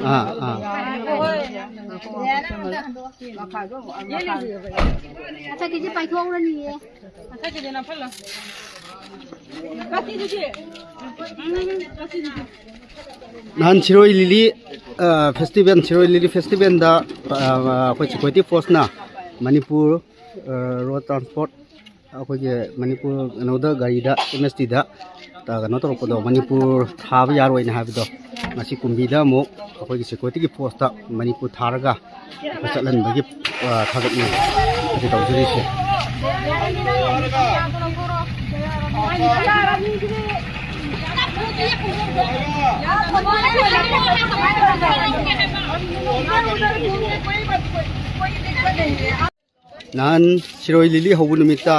ꯑꯥ, ꯑꯥ꯫ ꯃꯊꯛꯀꯤꯁꯦ ꯄꯥꯏꯊꯣꯛꯍꯧꯔꯅꯤꯌꯦ꯫ ꯅꯍꯥꯟ ꯁꯤꯔꯣꯏ ꯂꯤꯂꯤ, ꯑ, ꯐꯦꯁꯇꯤꯚꯦꯜ, ꯁꯤꯔꯣꯏ ꯂꯤꯂꯤ ꯐꯦꯁꯇꯤꯚꯦꯜꯗ, ꯑ, ꯑꯩꯈꯣꯏ ꯁꯦꯀ꯭ꯌꯨꯔꯤꯇꯤ ꯐꯣꯔꯁꯅ ꯃꯅꯤꯄꯨꯔ, ꯑ, ꯔꯣꯗ ꯇ꯭ꯔꯥꯟꯁꯄꯣꯔꯠ, ꯑꯩꯈꯣꯏꯒꯤ ꯃꯅꯤꯄꯨꯔ ꯀꯩꯅꯣꯗ, ꯒꯥꯔꯤꯗ, ꯑꯦꯝ ꯑꯦꯁ ꯇꯤꯗ, ꯑ, ꯀꯩꯅꯣ ꯇꯧꯔꯛꯄꯗꯣ, ꯃꯅꯤꯄꯨꯔ ꯊꯥꯕ ꯌꯥꯔꯣꯏꯅ ꯍꯥꯏꯕꯗꯣ, ꯉꯁꯤ ꯀꯨꯝꯕꯤꯗ ꯑꯃꯨꯛ ꯑꯩꯈꯣꯏꯒꯤ ꯁꯦꯀ꯭ꯌꯨꯔꯤꯇꯤꯒꯤ ꯐꯣꯔꯁꯇ ꯃꯅꯤꯄꯨꯔ ꯊꯥꯔꯒ ꯑꯩꯈꯣꯏ ꯆꯠꯍꯟꯕꯒꯤ, ꯑ, ꯊꯕꯛꯅꯤ ꯍꯧꯖꯤꯛ ꯇꯧꯖꯔꯤꯁꯦ꯫ ꯅꯍꯥꯟ ꯁꯤꯔꯣꯏ ꯂꯤꯂꯤ ꯍꯧꯕ ꯅꯨꯃꯤꯠꯇ,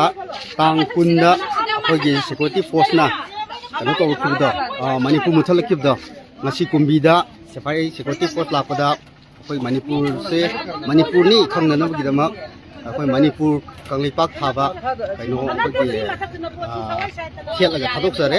ꯇꯥꯡ ꯀꯨꯟꯗ ꯑꯩꯈꯣꯏꯒꯤ ꯁꯦꯀ꯭ꯌꯨꯔꯤꯇꯤ ꯐꯣꯔꯁꯅ ꯀꯩꯅꯣ ꯇꯧꯔꯛꯈꯤꯕꯗꯣ, ꯑ, ꯃꯅꯤꯄꯨꯔ ꯃꯨꯠꯊꯠꯂꯛꯈꯤꯕꯗꯣ, ꯉꯁꯤ ꯀꯨꯝꯕꯤꯗ ꯁꯤꯐꯥꯏ ꯁꯦꯀ꯭ꯌꯨꯔꯤꯇꯤ ꯐꯣꯔꯁ ꯂꯥꯛꯄꯗ ꯑꯩꯈꯣꯏ ꯃꯅꯤꯄꯨꯔꯁꯦ, ꯃꯅꯤꯄꯨꯔꯅꯤ ꯈꯪꯅꯅꯕꯒꯤꯗꯃꯛ ꯑꯩꯈꯣꯏ ꯃꯅꯤꯄꯨꯔ ꯀꯪꯂꯩꯄꯥꯛ ꯊꯥꯕ ꯀꯩꯅꯣ ꯑꯩꯈꯣꯏꯒꯤ, ꯑ, ꯊꯦꯠꯂꯒ ꯊꯥꯗꯣꯛꯆꯔꯦ꯫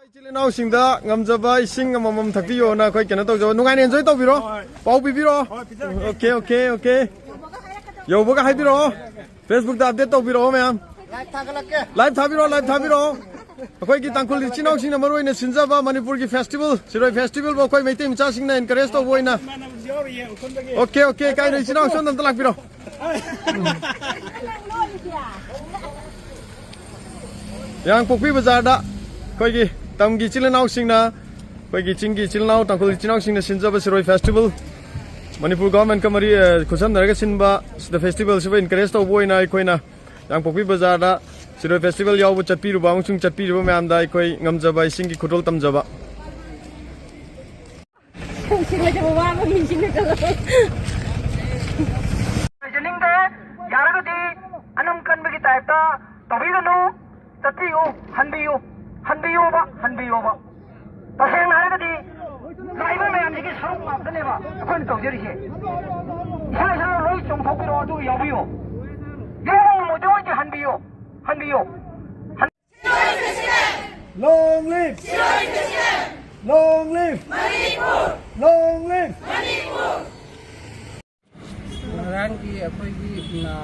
ꯏꯆꯤꯜ ꯏꯅꯥꯎꯁꯤꯡꯗ ꯉꯝꯖꯕ ꯏꯁꯤꯡ ꯑꯃꯃꯝ ꯊꯛꯄꯤꯌꯣꯅ ꯑꯩꯈꯣꯏ ꯀꯩꯅꯣ ꯇꯧꯖꯕ, ꯅꯨꯡꯉꯥꯏꯅ ꯑꯦꯟꯖꯣꯏ ꯇꯧꯕꯤꯔꯣ꯫ ꯄꯥꯎ ꯄꯤꯕꯤꯔꯣ꯫ Okay, okay, okay. ꯌꯧꯕꯒ ꯍꯥꯏꯕꯤꯔꯛꯑꯣ꯫ ꯐꯦꯁꯕꯨꯛꯇ ꯑꯞꯗꯦꯠ ꯇꯧꯕꯤꯔꯛꯑꯣ ꯃꯌꯥꯝ꯫ ꯂꯥꯏꯚ ꯊꯥꯕꯤꯔꯛꯑꯣ, ꯂꯥꯏꯚ ꯊꯥꯕꯤꯔꯛꯑꯣ꯫ ꯑꯩꯈꯣꯏꯒꯤ ꯇꯥꯡꯈꯨꯜ ꯏꯆꯤꯜ ꯏꯅꯥꯎꯁꯤꯡꯅ ꯃꯔꯨ ꯑꯣꯏꯅ ꯁꯤꯟꯖꯕ ꯃꯅꯤꯄꯨꯔꯒꯤ ꯐꯦꯁꯇꯤꯚꯦꯜ, ꯁꯤꯔꯣꯏ ꯐꯦꯁꯇꯤꯚꯦꯜꯕꯨ ꯑꯩꯈꯣꯏ ꯃꯩꯇꯩ ꯃꯆꯥꯁꯤꯡꯅ ꯑꯦꯟꯀꯔꯦꯖ ꯇꯧꯕ ꯑꯣꯏꯅ꯫ ꯑꯣꯀꯦ, ꯑꯣꯀꯦ, ꯀꯥꯏꯅ ꯏꯆꯤꯜ ꯏꯅꯥꯎ ꯁꯣꯝꯗ ꯑꯝꯇ ꯂꯥꯛꯄꯤꯔꯣ꯫ ꯌꯥꯡꯄꯣꯛꯄꯤ ꯕꯖꯥꯔꯗ ꯑꯩꯈꯣꯏꯒꯤ ꯇꯝꯒꯤ ꯏꯆꯤꯜ ꯏꯅꯥꯎꯁꯤꯡꯅ, ꯑꯩꯈꯣꯏꯒꯤ ꯆꯤꯡꯒꯤ ꯏꯆꯤꯜ ꯏꯅꯥꯎ, ꯇꯥꯡꯈꯨꯜ ꯏꯆꯤꯜ ꯏꯅꯥꯎꯁꯤꯡꯅ ꯁꯤꯟꯖꯕ ꯁꯤꯔꯣꯏ ꯐꯦꯁꯇꯤꯚꯦꯜ, ꯃꯅꯤꯄꯨꯔ ꯒꯚꯔꯟꯃꯦꯟꯠꯀ ꯃꯔꯤ, ꯑ, ꯈꯨꯠꯁꯝꯅꯔꯒ ꯁꯤꯟꯕ ꯁꯤꯗ ꯐꯦꯁꯇꯤꯚꯦꯜꯁꯤꯕꯨ ꯑꯦꯟꯀꯔꯦꯖ ꯇꯧꯕ ꯑꯣꯏꯅ ꯑꯩꯈꯣꯏꯅ ꯌꯥꯡꯄꯣꯛꯄꯤ ꯕꯖꯥꯔꯗ ꯁꯤꯔꯣꯏ ꯐꯦꯁꯇꯤꯚꯦꯜ ꯌꯥꯎꯕ ꯆꯠꯄꯤꯔꯨꯕ ꯑꯃꯁꯨꯡ ꯆꯠꯄꯤꯔꯤꯕ ꯃꯌꯥꯝꯗ ꯑꯩꯈꯣꯏ ꯉꯝꯖꯕ ꯏꯁꯤꯡꯒꯤ ꯈꯨꯗꯣꯜ ꯇꯝꯖꯕ꯫ ꯂꯣꯏꯖꯅꯤꯡꯗꯦ꯫ ꯌꯥꯔꯒꯗꯤ ꯑꯅꯝ ꯀꯟꯕꯒꯤ ꯇꯥꯏꯞꯇ ꯇꯧꯕꯤꯒꯅꯨ꯫ ꯆꯠꯄꯤꯌꯨ, ꯍꯟꯕꯤꯌꯨ, ꯍꯟꯕꯤꯌꯣꯕ, ꯍꯟꯕꯤꯌꯣꯕ꯫ ꯇꯁꯦꯡꯅ ꯍꯥꯏꯔꯒꯗꯤ ꯂꯥꯛꯏꯕ ꯃꯌꯥꯝꯁꯤꯒꯤ ꯁꯔꯨꯛ ꯉꯥꯛꯇꯅꯦꯕ ꯑꯩꯈꯣꯏꯅ ꯇꯧꯖꯔꯤꯁꯦ꯫ ꯏꯁꯥ ꯏꯁꯥ ꯂꯣꯏ ꯆꯣꯡꯊꯣꯛꯄꯤꯔꯛꯑꯣ, ꯑꯗꯨꯒ ꯌꯥꯎꯕꯤꯌꯣ꯫ ꯌꯥꯎꯕ ꯉꯝꯃꯣꯏꯗꯣꯏ ꯑꯣꯏꯗꯤ ꯍꯟꯕꯤꯌꯣ, ꯍꯟꯕꯤꯌꯣ꯫ Long live! Long live! Long live! ꯉꯔꯥꯡꯒꯤ ꯑꯩꯈꯣꯏꯒꯤ, ꯑ,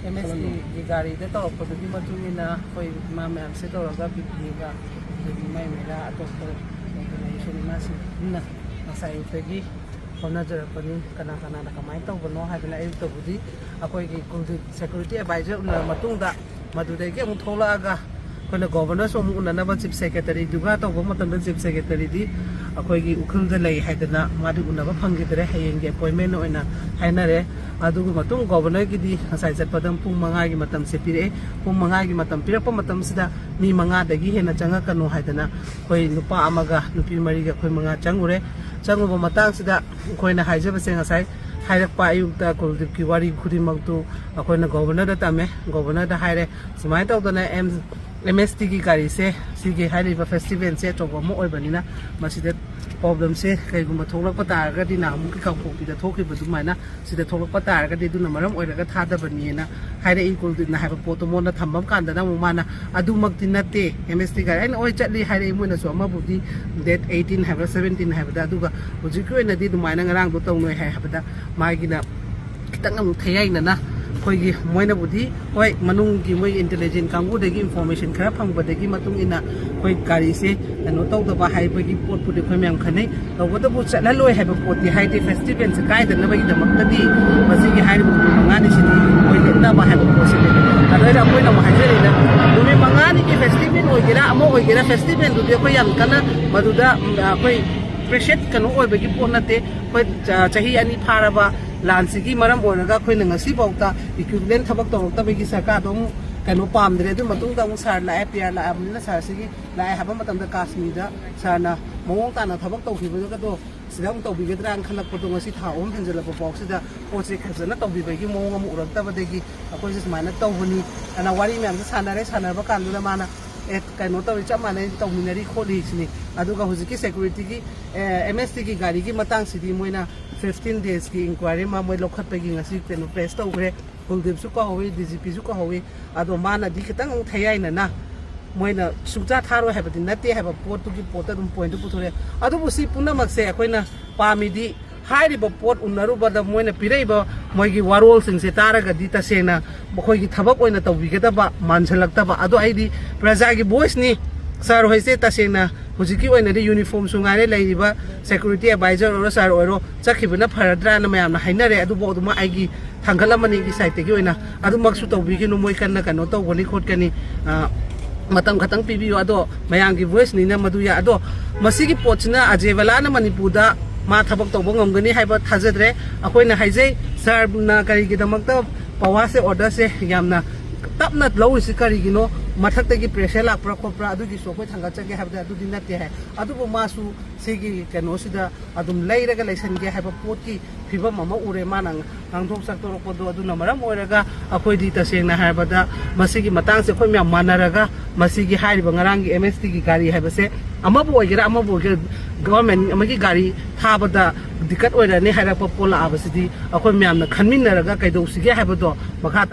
ꯑꯦꯝ ꯑꯦꯁ ꯇꯤꯒꯤ ꯒꯥꯔꯤꯗ ꯇꯧꯔꯛꯄꯗꯨꯒꯤ ꯃꯇꯨꯡ ꯏꯟꯅ ꯑꯩꯈꯣꯏ ꯏꯃꯥ ꯃꯌꯥꯝꯁꯦ ꯇꯧꯔꯒ ꯕꯤ ꯄꯤ ꯑꯦꯒ ꯑꯗꯒꯤ ꯏꯃꯥ ꯏꯃꯥ ꯑꯇꯣꯞꯄ ꯑꯣꯔꯒꯅꯥꯏꯖꯦꯁꯟ ꯏꯃꯥꯁꯤꯡ ꯄꯨꯟꯅ ꯉꯁꯥꯏ ꯑꯌꯨꯛꯇꯒꯤ ꯍꯣꯠꯅꯖꯔꯛꯄꯅꯤ꯫ ꯀꯅꯥ ꯀꯅꯥꯅ ꯀꯃꯥꯏꯅ ꯇꯧꯕꯅꯣ ꯍꯥꯏꯗꯅ ꯑꯌꯨꯛꯇꯕꯨꯗꯤ ꯑꯩꯈꯣꯏꯒꯤ ꯀꯨꯜꯗꯤꯞ ꯁꯦꯀ꯭ꯌꯨꯔꯤꯇꯤ ꯑꯦꯗꯚꯥꯏꯖꯔ ꯎꯅꯔꯕ ꯃꯇꯨꯡꯗ ꯃꯗꯨꯗꯒꯤ ꯑꯃꯨꯛ ꯊꯣꯛꯂꯛꯑꯒ ꯑꯩꯈꯣꯏꯅ ꯒꯣꯕꯔꯅꯔꯁꯨ ꯑꯃꯨꯛ ꯎꯅꯅꯕ ꯆꯤꯐ ꯁꯦꯀ꯭ꯔꯦꯇꯔꯤꯗꯨꯒ ꯇꯧꯕ ꯃꯇꯝꯗ ꯆꯤꯐ ꯁꯦꯀ꯭ꯔꯦꯇꯔꯤꯗꯤ ꯑꯩꯈꯣꯏꯒꯤ ꯎꯈ꯭ꯔꯨꯜꯗ ꯂꯩ ꯍꯥꯏꯗꯅ ꯃꯥꯗꯤ ꯎꯅꯕ ꯐꯪꯈꯤꯗ꯭ꯔꯦ꯫ ꯍꯌꯦꯡꯒꯤ ꯑꯦꯄꯣꯏꯟꯃꯦꯟ ꯑꯣꯏꯅ ꯍꯥꯏꯅꯔꯦ꯫ ꯑꯗꯨꯒꯤ ꯃꯇꯨꯡ ꯒꯣꯕꯔꯅꯔꯒꯤꯗꯤ ꯉꯁꯥꯏ ꯆꯠꯄꯗ ꯄꯨꯡ ꯃꯉꯥꯒꯤ ꯃꯇꯝꯁꯦ ꯄꯤꯔꯛꯑꯦ꯫ ꯄꯨꯡ ꯃꯉꯥꯒꯤ ꯃꯇꯝ ꯄꯤꯔꯛꯄ ꯃꯇꯝꯁꯤꯗ ꯃꯤ ꯃꯉꯥꯗꯒꯤ ꯍꯦꯟꯅ ꯆꯪꯉꯛꯀꯅꯨ ꯍꯥꯏꯗꯅ ꯑꯩꯈꯣꯏ ꯅꯨꯄꯥ ꯑꯃꯒ ꯅꯨꯄꯤ ꯃꯔꯤꯒ ꯑꯩꯈꯣꯏ ꯃꯉꯥ ꯆꯪꯉꯨꯔꯦ꯫ ꯆꯪꯉꯨꯕ ꯃꯇꯥꯡꯁꯤꯗ ꯑꯩꯈꯣꯏꯅ ꯍꯥꯏꯖꯕꯁꯦ ꯉꯁꯥꯏ ꯍꯥꯏꯔꯛꯄ ꯑꯌꯨꯛꯇ ꯀꯨꯜꯗꯤꯞꯀꯤ ꯋꯥꯔꯤ ꯈꯨꯗꯤꯡꯃꯛꯇꯨ ꯑꯩꯈꯣꯏꯅ ꯒꯣꯕꯔꯅꯔꯗ ꯇꯝꯃꯦ꯫ ꯒꯣꯕꯔꯅꯔꯗ ꯍꯥꯏꯔꯦ, ꯁꯨꯃꯥꯏꯅ ꯇꯧꯗꯅ ꯑꯦꯝ ꯑꯦꯝ ꯑꯦꯁ ꯇꯤꯒꯤ ꯒꯥꯔꯤꯁꯦ, ꯁꯤꯒꯤ ꯍꯥꯏꯔꯤꯕ ꯐꯦꯁꯇꯤꯚꯦꯜꯁꯦ ꯑꯆꯧꯕ ꯑꯃ ꯑꯣꯏꯕꯅꯤꯅ, ꯃꯁꯤꯗ ꯄ꯭ꯔꯣꯕ꯭ꯂꯦꯝꯁꯦ ꯀꯩꯒꯨꯝꯕ ꯊꯣꯛꯂꯛꯄ ꯇꯥꯔꯒꯗꯤ, ꯅꯍꯥꯟꯃꯨꯛꯀꯤ ꯀꯥꯡꯄꯣꯛꯄꯤꯗ ꯊꯣꯛꯈꯤꯕ ꯑꯗꯨꯃꯥꯏꯅ ꯁꯤꯗ ꯊꯣꯛꯂꯛꯄ ꯇꯥꯔꯒꯗꯤ, ꯑꯗꯨꯅ ꯃꯔꯝ ꯑꯣꯏꯔꯒ ꯊꯥꯗꯕꯅꯤꯅ ꯍꯥꯏꯔꯛꯏ꯫ ꯀꯨꯜꯗꯤꯞꯅ ꯍꯥꯏꯕ ꯄꯣꯠꯇꯣ ꯃꯉꯣꯟꯗ ꯊꯝꯕ ꯀꯥꯟꯗꯅ ꯑꯃꯨꯛ ꯃꯥꯅ, "ꯑꯗꯨꯃꯛꯇꯤ ꯅꯠꯇꯦ, ꯑꯦꯝ ꯑꯦꯁ ꯇꯤ ꯒꯥꯔꯤ ꯑꯩꯅ ꯍꯣꯏ ꯆꯠꯂꯤ" ꯍꯥꯏꯔꯛꯏ꯫ ꯃꯣꯏꯅꯁꯨ ꯑꯃꯕꯨꯗꯤ ꯗꯦꯠ ꯑꯩꯠꯇꯤꯟ ꯍꯥꯏꯕ꯭ꯔꯥ, ꯁꯕꯦꯟꯇꯤꯟ ꯍꯥꯏꯕꯗ, ꯑꯗꯨꯒ ꯍꯧꯖꯤꯛꯀꯤ ꯑꯣꯏꯅꯗꯤ ꯑꯗꯨꯃꯥꯏꯅ ꯉꯔꯥꯡꯗꯣ ꯇꯧꯅꯣꯏ ꯍꯥꯏ ꯍꯥꯏꯕꯗ, ꯃꯥꯒꯤꯅ ꯈꯤꯇꯪ ꯑꯃꯨꯛ ꯊꯌꯥꯏꯅꯅ, ꯑꯩꯈꯣꯏꯒꯤ ꯃꯣꯏꯅꯕꯨꯗꯤ, ꯍꯣꯏ, ꯃꯅꯨꯡꯒꯤ ꯃꯣꯏꯒꯤ ꯏꯟꯇꯦꯂꯤꯖꯦꯟ ꯀꯥꯡꯕꯨꯗꯒꯤ ꯏꯟꯐꯣꯔꯃꯦꯁꯟ ꯈꯔ ꯐꯪꯕꯗꯒꯤ ꯃꯇꯨꯡ ꯏꯟꯅ ꯑꯩꯈꯣꯏ ꯒꯥꯔꯤꯁꯦ ꯀꯩꯅꯣ ꯇꯧꯗꯕ ꯍꯥꯏꯕꯒꯤ ꯄꯣꯠꯄꯨꯗꯤ ꯑꯩꯈꯣꯏ ꯃꯌꯥꯝ ꯈꯟꯅꯩ꯫ ꯇꯧꯕꯇꯕꯨ ꯆꯠꯍꯜꯂꯣꯏ ꯍꯥꯏꯕ ꯄꯣꯠꯇꯤ ꯍꯥꯏꯗꯤ, ꯐꯦꯁꯇꯤꯚꯦꯜꯁꯦ ꯀꯥꯏꯗꯅꯕꯒꯤꯗꯃꯛꯇꯗꯤ ꯃꯁꯤꯒꯤ ꯍꯥꯏꯔꯤꯕ ꯅꯨꯃꯤꯠ ꯃꯉꯥꯅꯤꯁꯤꯗꯤ ꯑꯩꯈꯣꯏ ꯂꯦꯞꯅꯕ ꯍꯥꯏꯕ ꯄꯣꯠꯁꯤꯅꯦ꯫ ꯑꯗꯨꯅ ꯑꯩꯈꯣꯏꯅ ꯑꯃꯨꯛ ꯍꯥꯏꯖꯔꯤꯅ, ꯅꯨꯃꯤꯠ ꯃꯉꯥꯅꯤꯒꯤ ꯐꯦꯁꯇꯤꯚꯦꯜ ꯑꯣꯏꯒꯦꯔꯥ ꯑꯃ ꯑꯣꯏꯒꯦꯔꯥ, ꯐꯦꯁꯇꯤꯚꯦꯜꯗꯨꯗꯤ ꯑꯩꯈꯣꯏ ꯌꯥꯝ ꯀꯟꯅ ꯃꯗꯨꯗ, ꯎꯝ, ꯑꯩꯈꯣꯏ ꯑꯦꯄ꯭ꯔꯤꯁꯤꯌꯦꯠ ꯀꯩꯅꯣ ꯑꯣꯏꯕꯒꯤ ꯄꯣꯠ ꯅꯠꯇꯦ꯫ ꯑꯩꯈꯣꯏ ꯆ-, ꯆꯍꯤ ꯑꯅꯤ ꯐꯥꯔꯕ ꯂꯥꯟꯁꯤꯒꯤ ꯃꯔꯝ ꯑꯣꯏꯔꯒ ꯑꯩꯈꯣꯏꯅ ꯉꯁꯤꯐꯥꯎꯗ ꯏꯀ꯭ꯋꯤꯞꯃꯦꯟ ꯊꯕꯛ ꯇꯧꯔꯛꯇꯕꯒꯤ ꯁꯔꯀꯥꯔꯗꯣ ꯑꯃꯨꯛ ꯀꯩꯅꯣ ꯄꯥꯝꯗ꯭ꯔꯦ꯫ ꯑꯗꯨ ꯃꯇꯨꯡꯗ ꯑꯃꯨꯛ ꯁꯥꯔ ꯂꯥꯛꯑꯦ, ꯄꯤ ꯑꯥꯔ ꯂꯥꯛꯑꯕꯅꯤꯅ ꯁꯥꯔꯁꯤꯒꯤ ꯂꯥꯛꯑꯦ ꯍꯥꯏꯕ ꯃꯇꯝꯗ ꯀꯥꯁꯃꯤꯔꯗ ꯁꯥꯔꯅ ꯃꯑꯣꯡ ꯇꯥꯅ ꯊꯕꯛ ꯇꯧꯈꯤꯕꯗꯨꯒꯗꯣ ꯁꯤꯗ ꯑꯃꯨꯛ ꯇꯧꯕꯤꯒꯗ꯭ꯔꯥꯅ ꯈꯜꯂꯛꯄꯗꯣ, ꯉꯁꯤ ꯊꯥ ꯑꯍꯨꯝ ꯍꯦꯟꯖꯜꯂꯛꯄ ꯐꯥꯎꯁꯤꯗ ꯄꯣꯠꯁꯦ ꯐꯖꯅ ꯇꯧꯕꯤꯕꯒꯤ ꯃꯑꯣꯡ ꯑꯃ ꯎꯔꯛꯇꯕꯗꯒꯤ ꯑꯩꯈꯣꯏꯁꯦ ꯁꯨꯃꯥꯏꯅ ꯇꯧꯕꯅꯤ꯫ ꯑꯗꯨꯅ ꯋꯥꯔꯤ ꯃꯌꯥꯝꯁꯦ ꯁꯥꯟꯅꯔꯦ꯫ ꯁꯥꯟꯅꯕ ꯀꯥꯟꯗꯨꯗ ꯃꯥꯅ, "ꯑꯦ, ꯀꯩꯅꯣ ꯇꯧꯔꯤ, ꯆꯞ ꯃꯥꯟꯅꯩ, ꯇꯧꯃꯤꯟꯅꯔꯤ ꯈꯣꯠꯂꯤ" ꯁꯤꯅꯤ꯫ ꯑꯗꯨꯒ ꯍꯧꯖꯤꯛꯀꯤ ꯁꯦꯀ꯭ꯌꯨꯔꯤꯇꯤꯒꯤ, ꯑꯦꯝ ꯑꯦꯁ ꯇꯤꯒꯤ ꯒꯥꯔꯤꯒꯤ ꯃꯇꯥꯡꯁꯤꯗꯤ ꯃꯣꯏꯅ ꯐꯤꯐꯇꯤꯟ ꯗꯦꯖꯀꯤ ꯏꯟꯀ꯭ꯋꯥꯏꯔꯤ ꯑꯃ ꯃꯣꯏ ꯂꯧꯈꯠꯄꯒꯤ ꯉꯁꯤ ꯀꯩꯅꯣ ꯄ꯭ꯔꯦꯁ ꯇꯧꯈ꯭ꯔꯦ꯫ ꯀꯨꯜꯗꯤꯞꯁꯨ ꯀꯧꯍꯧꯋꯤ, ꯗꯤ ꯖꯤ ꯄꯤꯁꯨ ꯀꯧꯍꯧꯋꯤ꯫ ꯑꯗꯣ ꯃꯥꯅꯗꯤ ꯈꯤꯇꯪ ꯑꯃꯨꯛ ꯊꯌꯥꯏꯅꯅ, ꯃꯣꯏꯅ ꯁꯨꯡꯆꯥ ꯊꯥꯔꯣꯏ ꯍꯥꯏꯕꯗꯤ ꯅꯠꯇꯦ ꯍꯥꯏꯕ ꯄꯣꯠꯇꯨꯒꯤ ꯄꯣꯠꯇ ꯑꯗꯨꯝ ꯄꯣꯏꯟꯠꯇꯨ ꯄꯨꯊꯣꯔꯛꯑꯦ꯫ ꯑꯗꯨꯕꯨ ꯁꯤ ꯄꯨꯝꯅꯃꯛꯁꯦ ꯑꯩꯈꯣꯏꯅ ꯄꯥꯝꯃꯤꯗꯤ, ꯍꯥꯏꯔꯤꯕ ꯄꯣꯠ ꯎꯅꯔꯨꯕꯗ ꯃꯣꯏꯅ ꯄꯤꯔꯛꯏꯕ ꯃꯣꯏꯒꯤ ꯋꯥꯔꯣꯜꯁꯤꯡꯁꯦ ꯇꯥꯔꯒꯗꯤ ꯇꯁꯦꯡꯅ ꯃꯈꯣꯏꯒꯤ ꯊꯕꯛ ꯑꯣꯏꯅ ꯇꯧꯕꯤꯒꯗꯕ ꯃꯥꯟꯁꯤꯜꯂꯛꯇꯕ꯫ ꯑꯗꯣ ꯑꯩꯗꯤ ꯄ꯭ꯔꯖꯥꯒꯤ ꯚꯣꯏꯁꯅꯤ꯫ ꯁꯥꯔ ꯍꯣꯏꯁꯦ ꯇꯁꯦꯡꯅ ꯍꯧꯖꯤꯛꯀꯤ ꯑꯣꯏꯅꯗꯤ ꯌꯨꯅꯤꯐꯣꯔꯝꯁꯨ ꯉꯥꯏꯔꯦ, ꯂꯩꯔꯤꯕ ꯁꯦꯀ꯭ꯌꯨꯔꯤꯇꯤ ꯑꯦꯗꯚꯥꯏꯖꯔ ꯑꯣꯏꯔꯣ, ꯁꯥꯔ ꯑꯣꯏꯔꯣ, ꯆꯠꯈꯤꯕꯅ ꯐꯔꯗ꯭ꯔꯥꯅ ꯃꯌꯥꯝꯅ ꯍꯥꯏꯅꯔꯦ꯫ ꯑꯗꯨꯕꯨ ꯑꯗꯨꯃꯛ ꯑꯩꯒꯤ ꯊꯥꯡꯒꯠꯂꯝꯕꯅꯤ, ꯑꯩꯒꯤ ꯁꯥꯏꯠꯇꯒꯤ ꯑꯣꯏꯅ꯫ ꯑꯗꯨꯃꯛꯁꯨ ꯇꯧꯕꯤꯒꯅꯨ, ꯃꯣꯏ ꯀꯟꯅ ꯀꯩꯅꯣ ꯇꯧꯒꯅꯤ ꯈꯣꯠꯀꯅꯤ, ꯑ, ꯃꯇꯝ ꯈꯛꯇꯪ ꯄꯤꯕꯤꯌꯨ꯫ ꯑꯗꯣ ꯃꯌꯥꯝꯒꯤ ꯚꯣꯏꯁꯅꯤꯅ ꯃꯗꯨ ꯌꯥ-, ꯑꯗꯣ ꯃꯁꯤꯒꯤ ꯄꯣꯠꯁꯤꯅ ꯑꯖꯦ ꯕꯂꯥꯅ ꯃꯅꯤꯄꯨꯔꯗ ꯃꯥ ꯊꯕꯛ ꯇꯧꯕ ꯉꯝꯒꯅꯤ ꯍꯥꯏꯕ ꯊꯥꯖꯗ꯭ꯔꯦ꯫ ꯑꯩꯈꯣꯏꯅ ꯍꯥꯏꯖꯩ, ꯁꯥꯔꯅ ꯀꯔꯤꯒꯤꯗꯃꯛꯇ ꯄꯋꯥꯔꯁꯦ, ꯑꯣꯔꯗꯔꯁꯦ ꯌꯥꯝꯅ ꯇꯞꯅ ꯂꯧꯔꯤꯁꯤ ꯀꯔꯤꯒꯤꯅꯣ? ꯃꯊꯛꯇꯒꯤ pressure ꯂꯥꯛꯄ꯭ꯔꯥ ꯈꯣꯠꯄ꯭ꯔꯥ ꯑꯗꯨꯒꯤꯁꯨ ꯑꯩꯈꯣꯏ ꯊꯥꯡꯒꯠꯆꯒꯦ ꯍꯥꯏꯕꯗꯤ ꯑꯗꯨꯗꯤ ꯅꯠꯇꯦ ꯍꯥꯏ꯫ ꯑꯗꯨꯕꯨ ꯃꯥꯁꯨ ꯁꯤꯒꯤ ꯀꯩꯅꯣꯁꯤꯗ ꯑꯗꯨꯝ ꯂꯩꯔꯒ ꯂꯩꯁꯟꯒꯦ ꯍꯥꯏꯕ ꯄꯣꯠꯀꯤ ꯐꯤꯕꯝ ꯑꯃ ꯎꯔꯦ ꯃꯥꯅ ꯉꯥꯡꯊꯣꯛ ꯁꯛꯇꯣꯔꯛꯄꯗꯣ꯫ ꯑꯗꯨꯅ ꯃꯔꯝ ꯑꯣꯏꯔꯒ ꯑꯩꯈꯣꯏꯗꯤ ꯇꯁꯦꯡꯅ ꯍꯥꯏꯔꯕꯗ ꯃꯁꯤꯒꯤ ꯃꯇꯥꯡꯁꯦ ꯑꯩꯈꯣꯏ ꯃꯌꯥꯝ ꯃꯥꯟꯅꯔꯒ ꯃꯁꯤꯒꯤ ꯍꯥꯏꯔꯤꯕ ꯉꯔꯥꯡꯒꯤ M S T ꯒꯤ ꯒꯥꯔꯤ ꯍꯥꯏꯕꯁꯦ ꯑꯃꯕꯨ ꯑꯣꯏꯒꯦꯔꯥ ꯑꯃꯕꯨ ꯑꯣꯏꯒꯦꯔꯥ, government ꯑꯃꯒꯤ ꯒꯥꯔꯤ ꯊꯥꯕꯗ ꯗꯤꯀꯠ ꯑꯣꯏꯔꯅꯤ ꯍꯥꯏꯔꯛꯄ ꯄꯣꯠ ꯂꯥꯛꯑꯕꯁꯤꯗꯤ ꯑꯩꯈꯣꯏ ꯃꯌꯥꯝꯅ ꯈꯟꯃꯤꯟꯅꯔꯒ ꯀꯩꯗꯧꯁꯤꯒꯦ ꯍꯥꯏꯕꯗꯣ ꯃꯈꯥ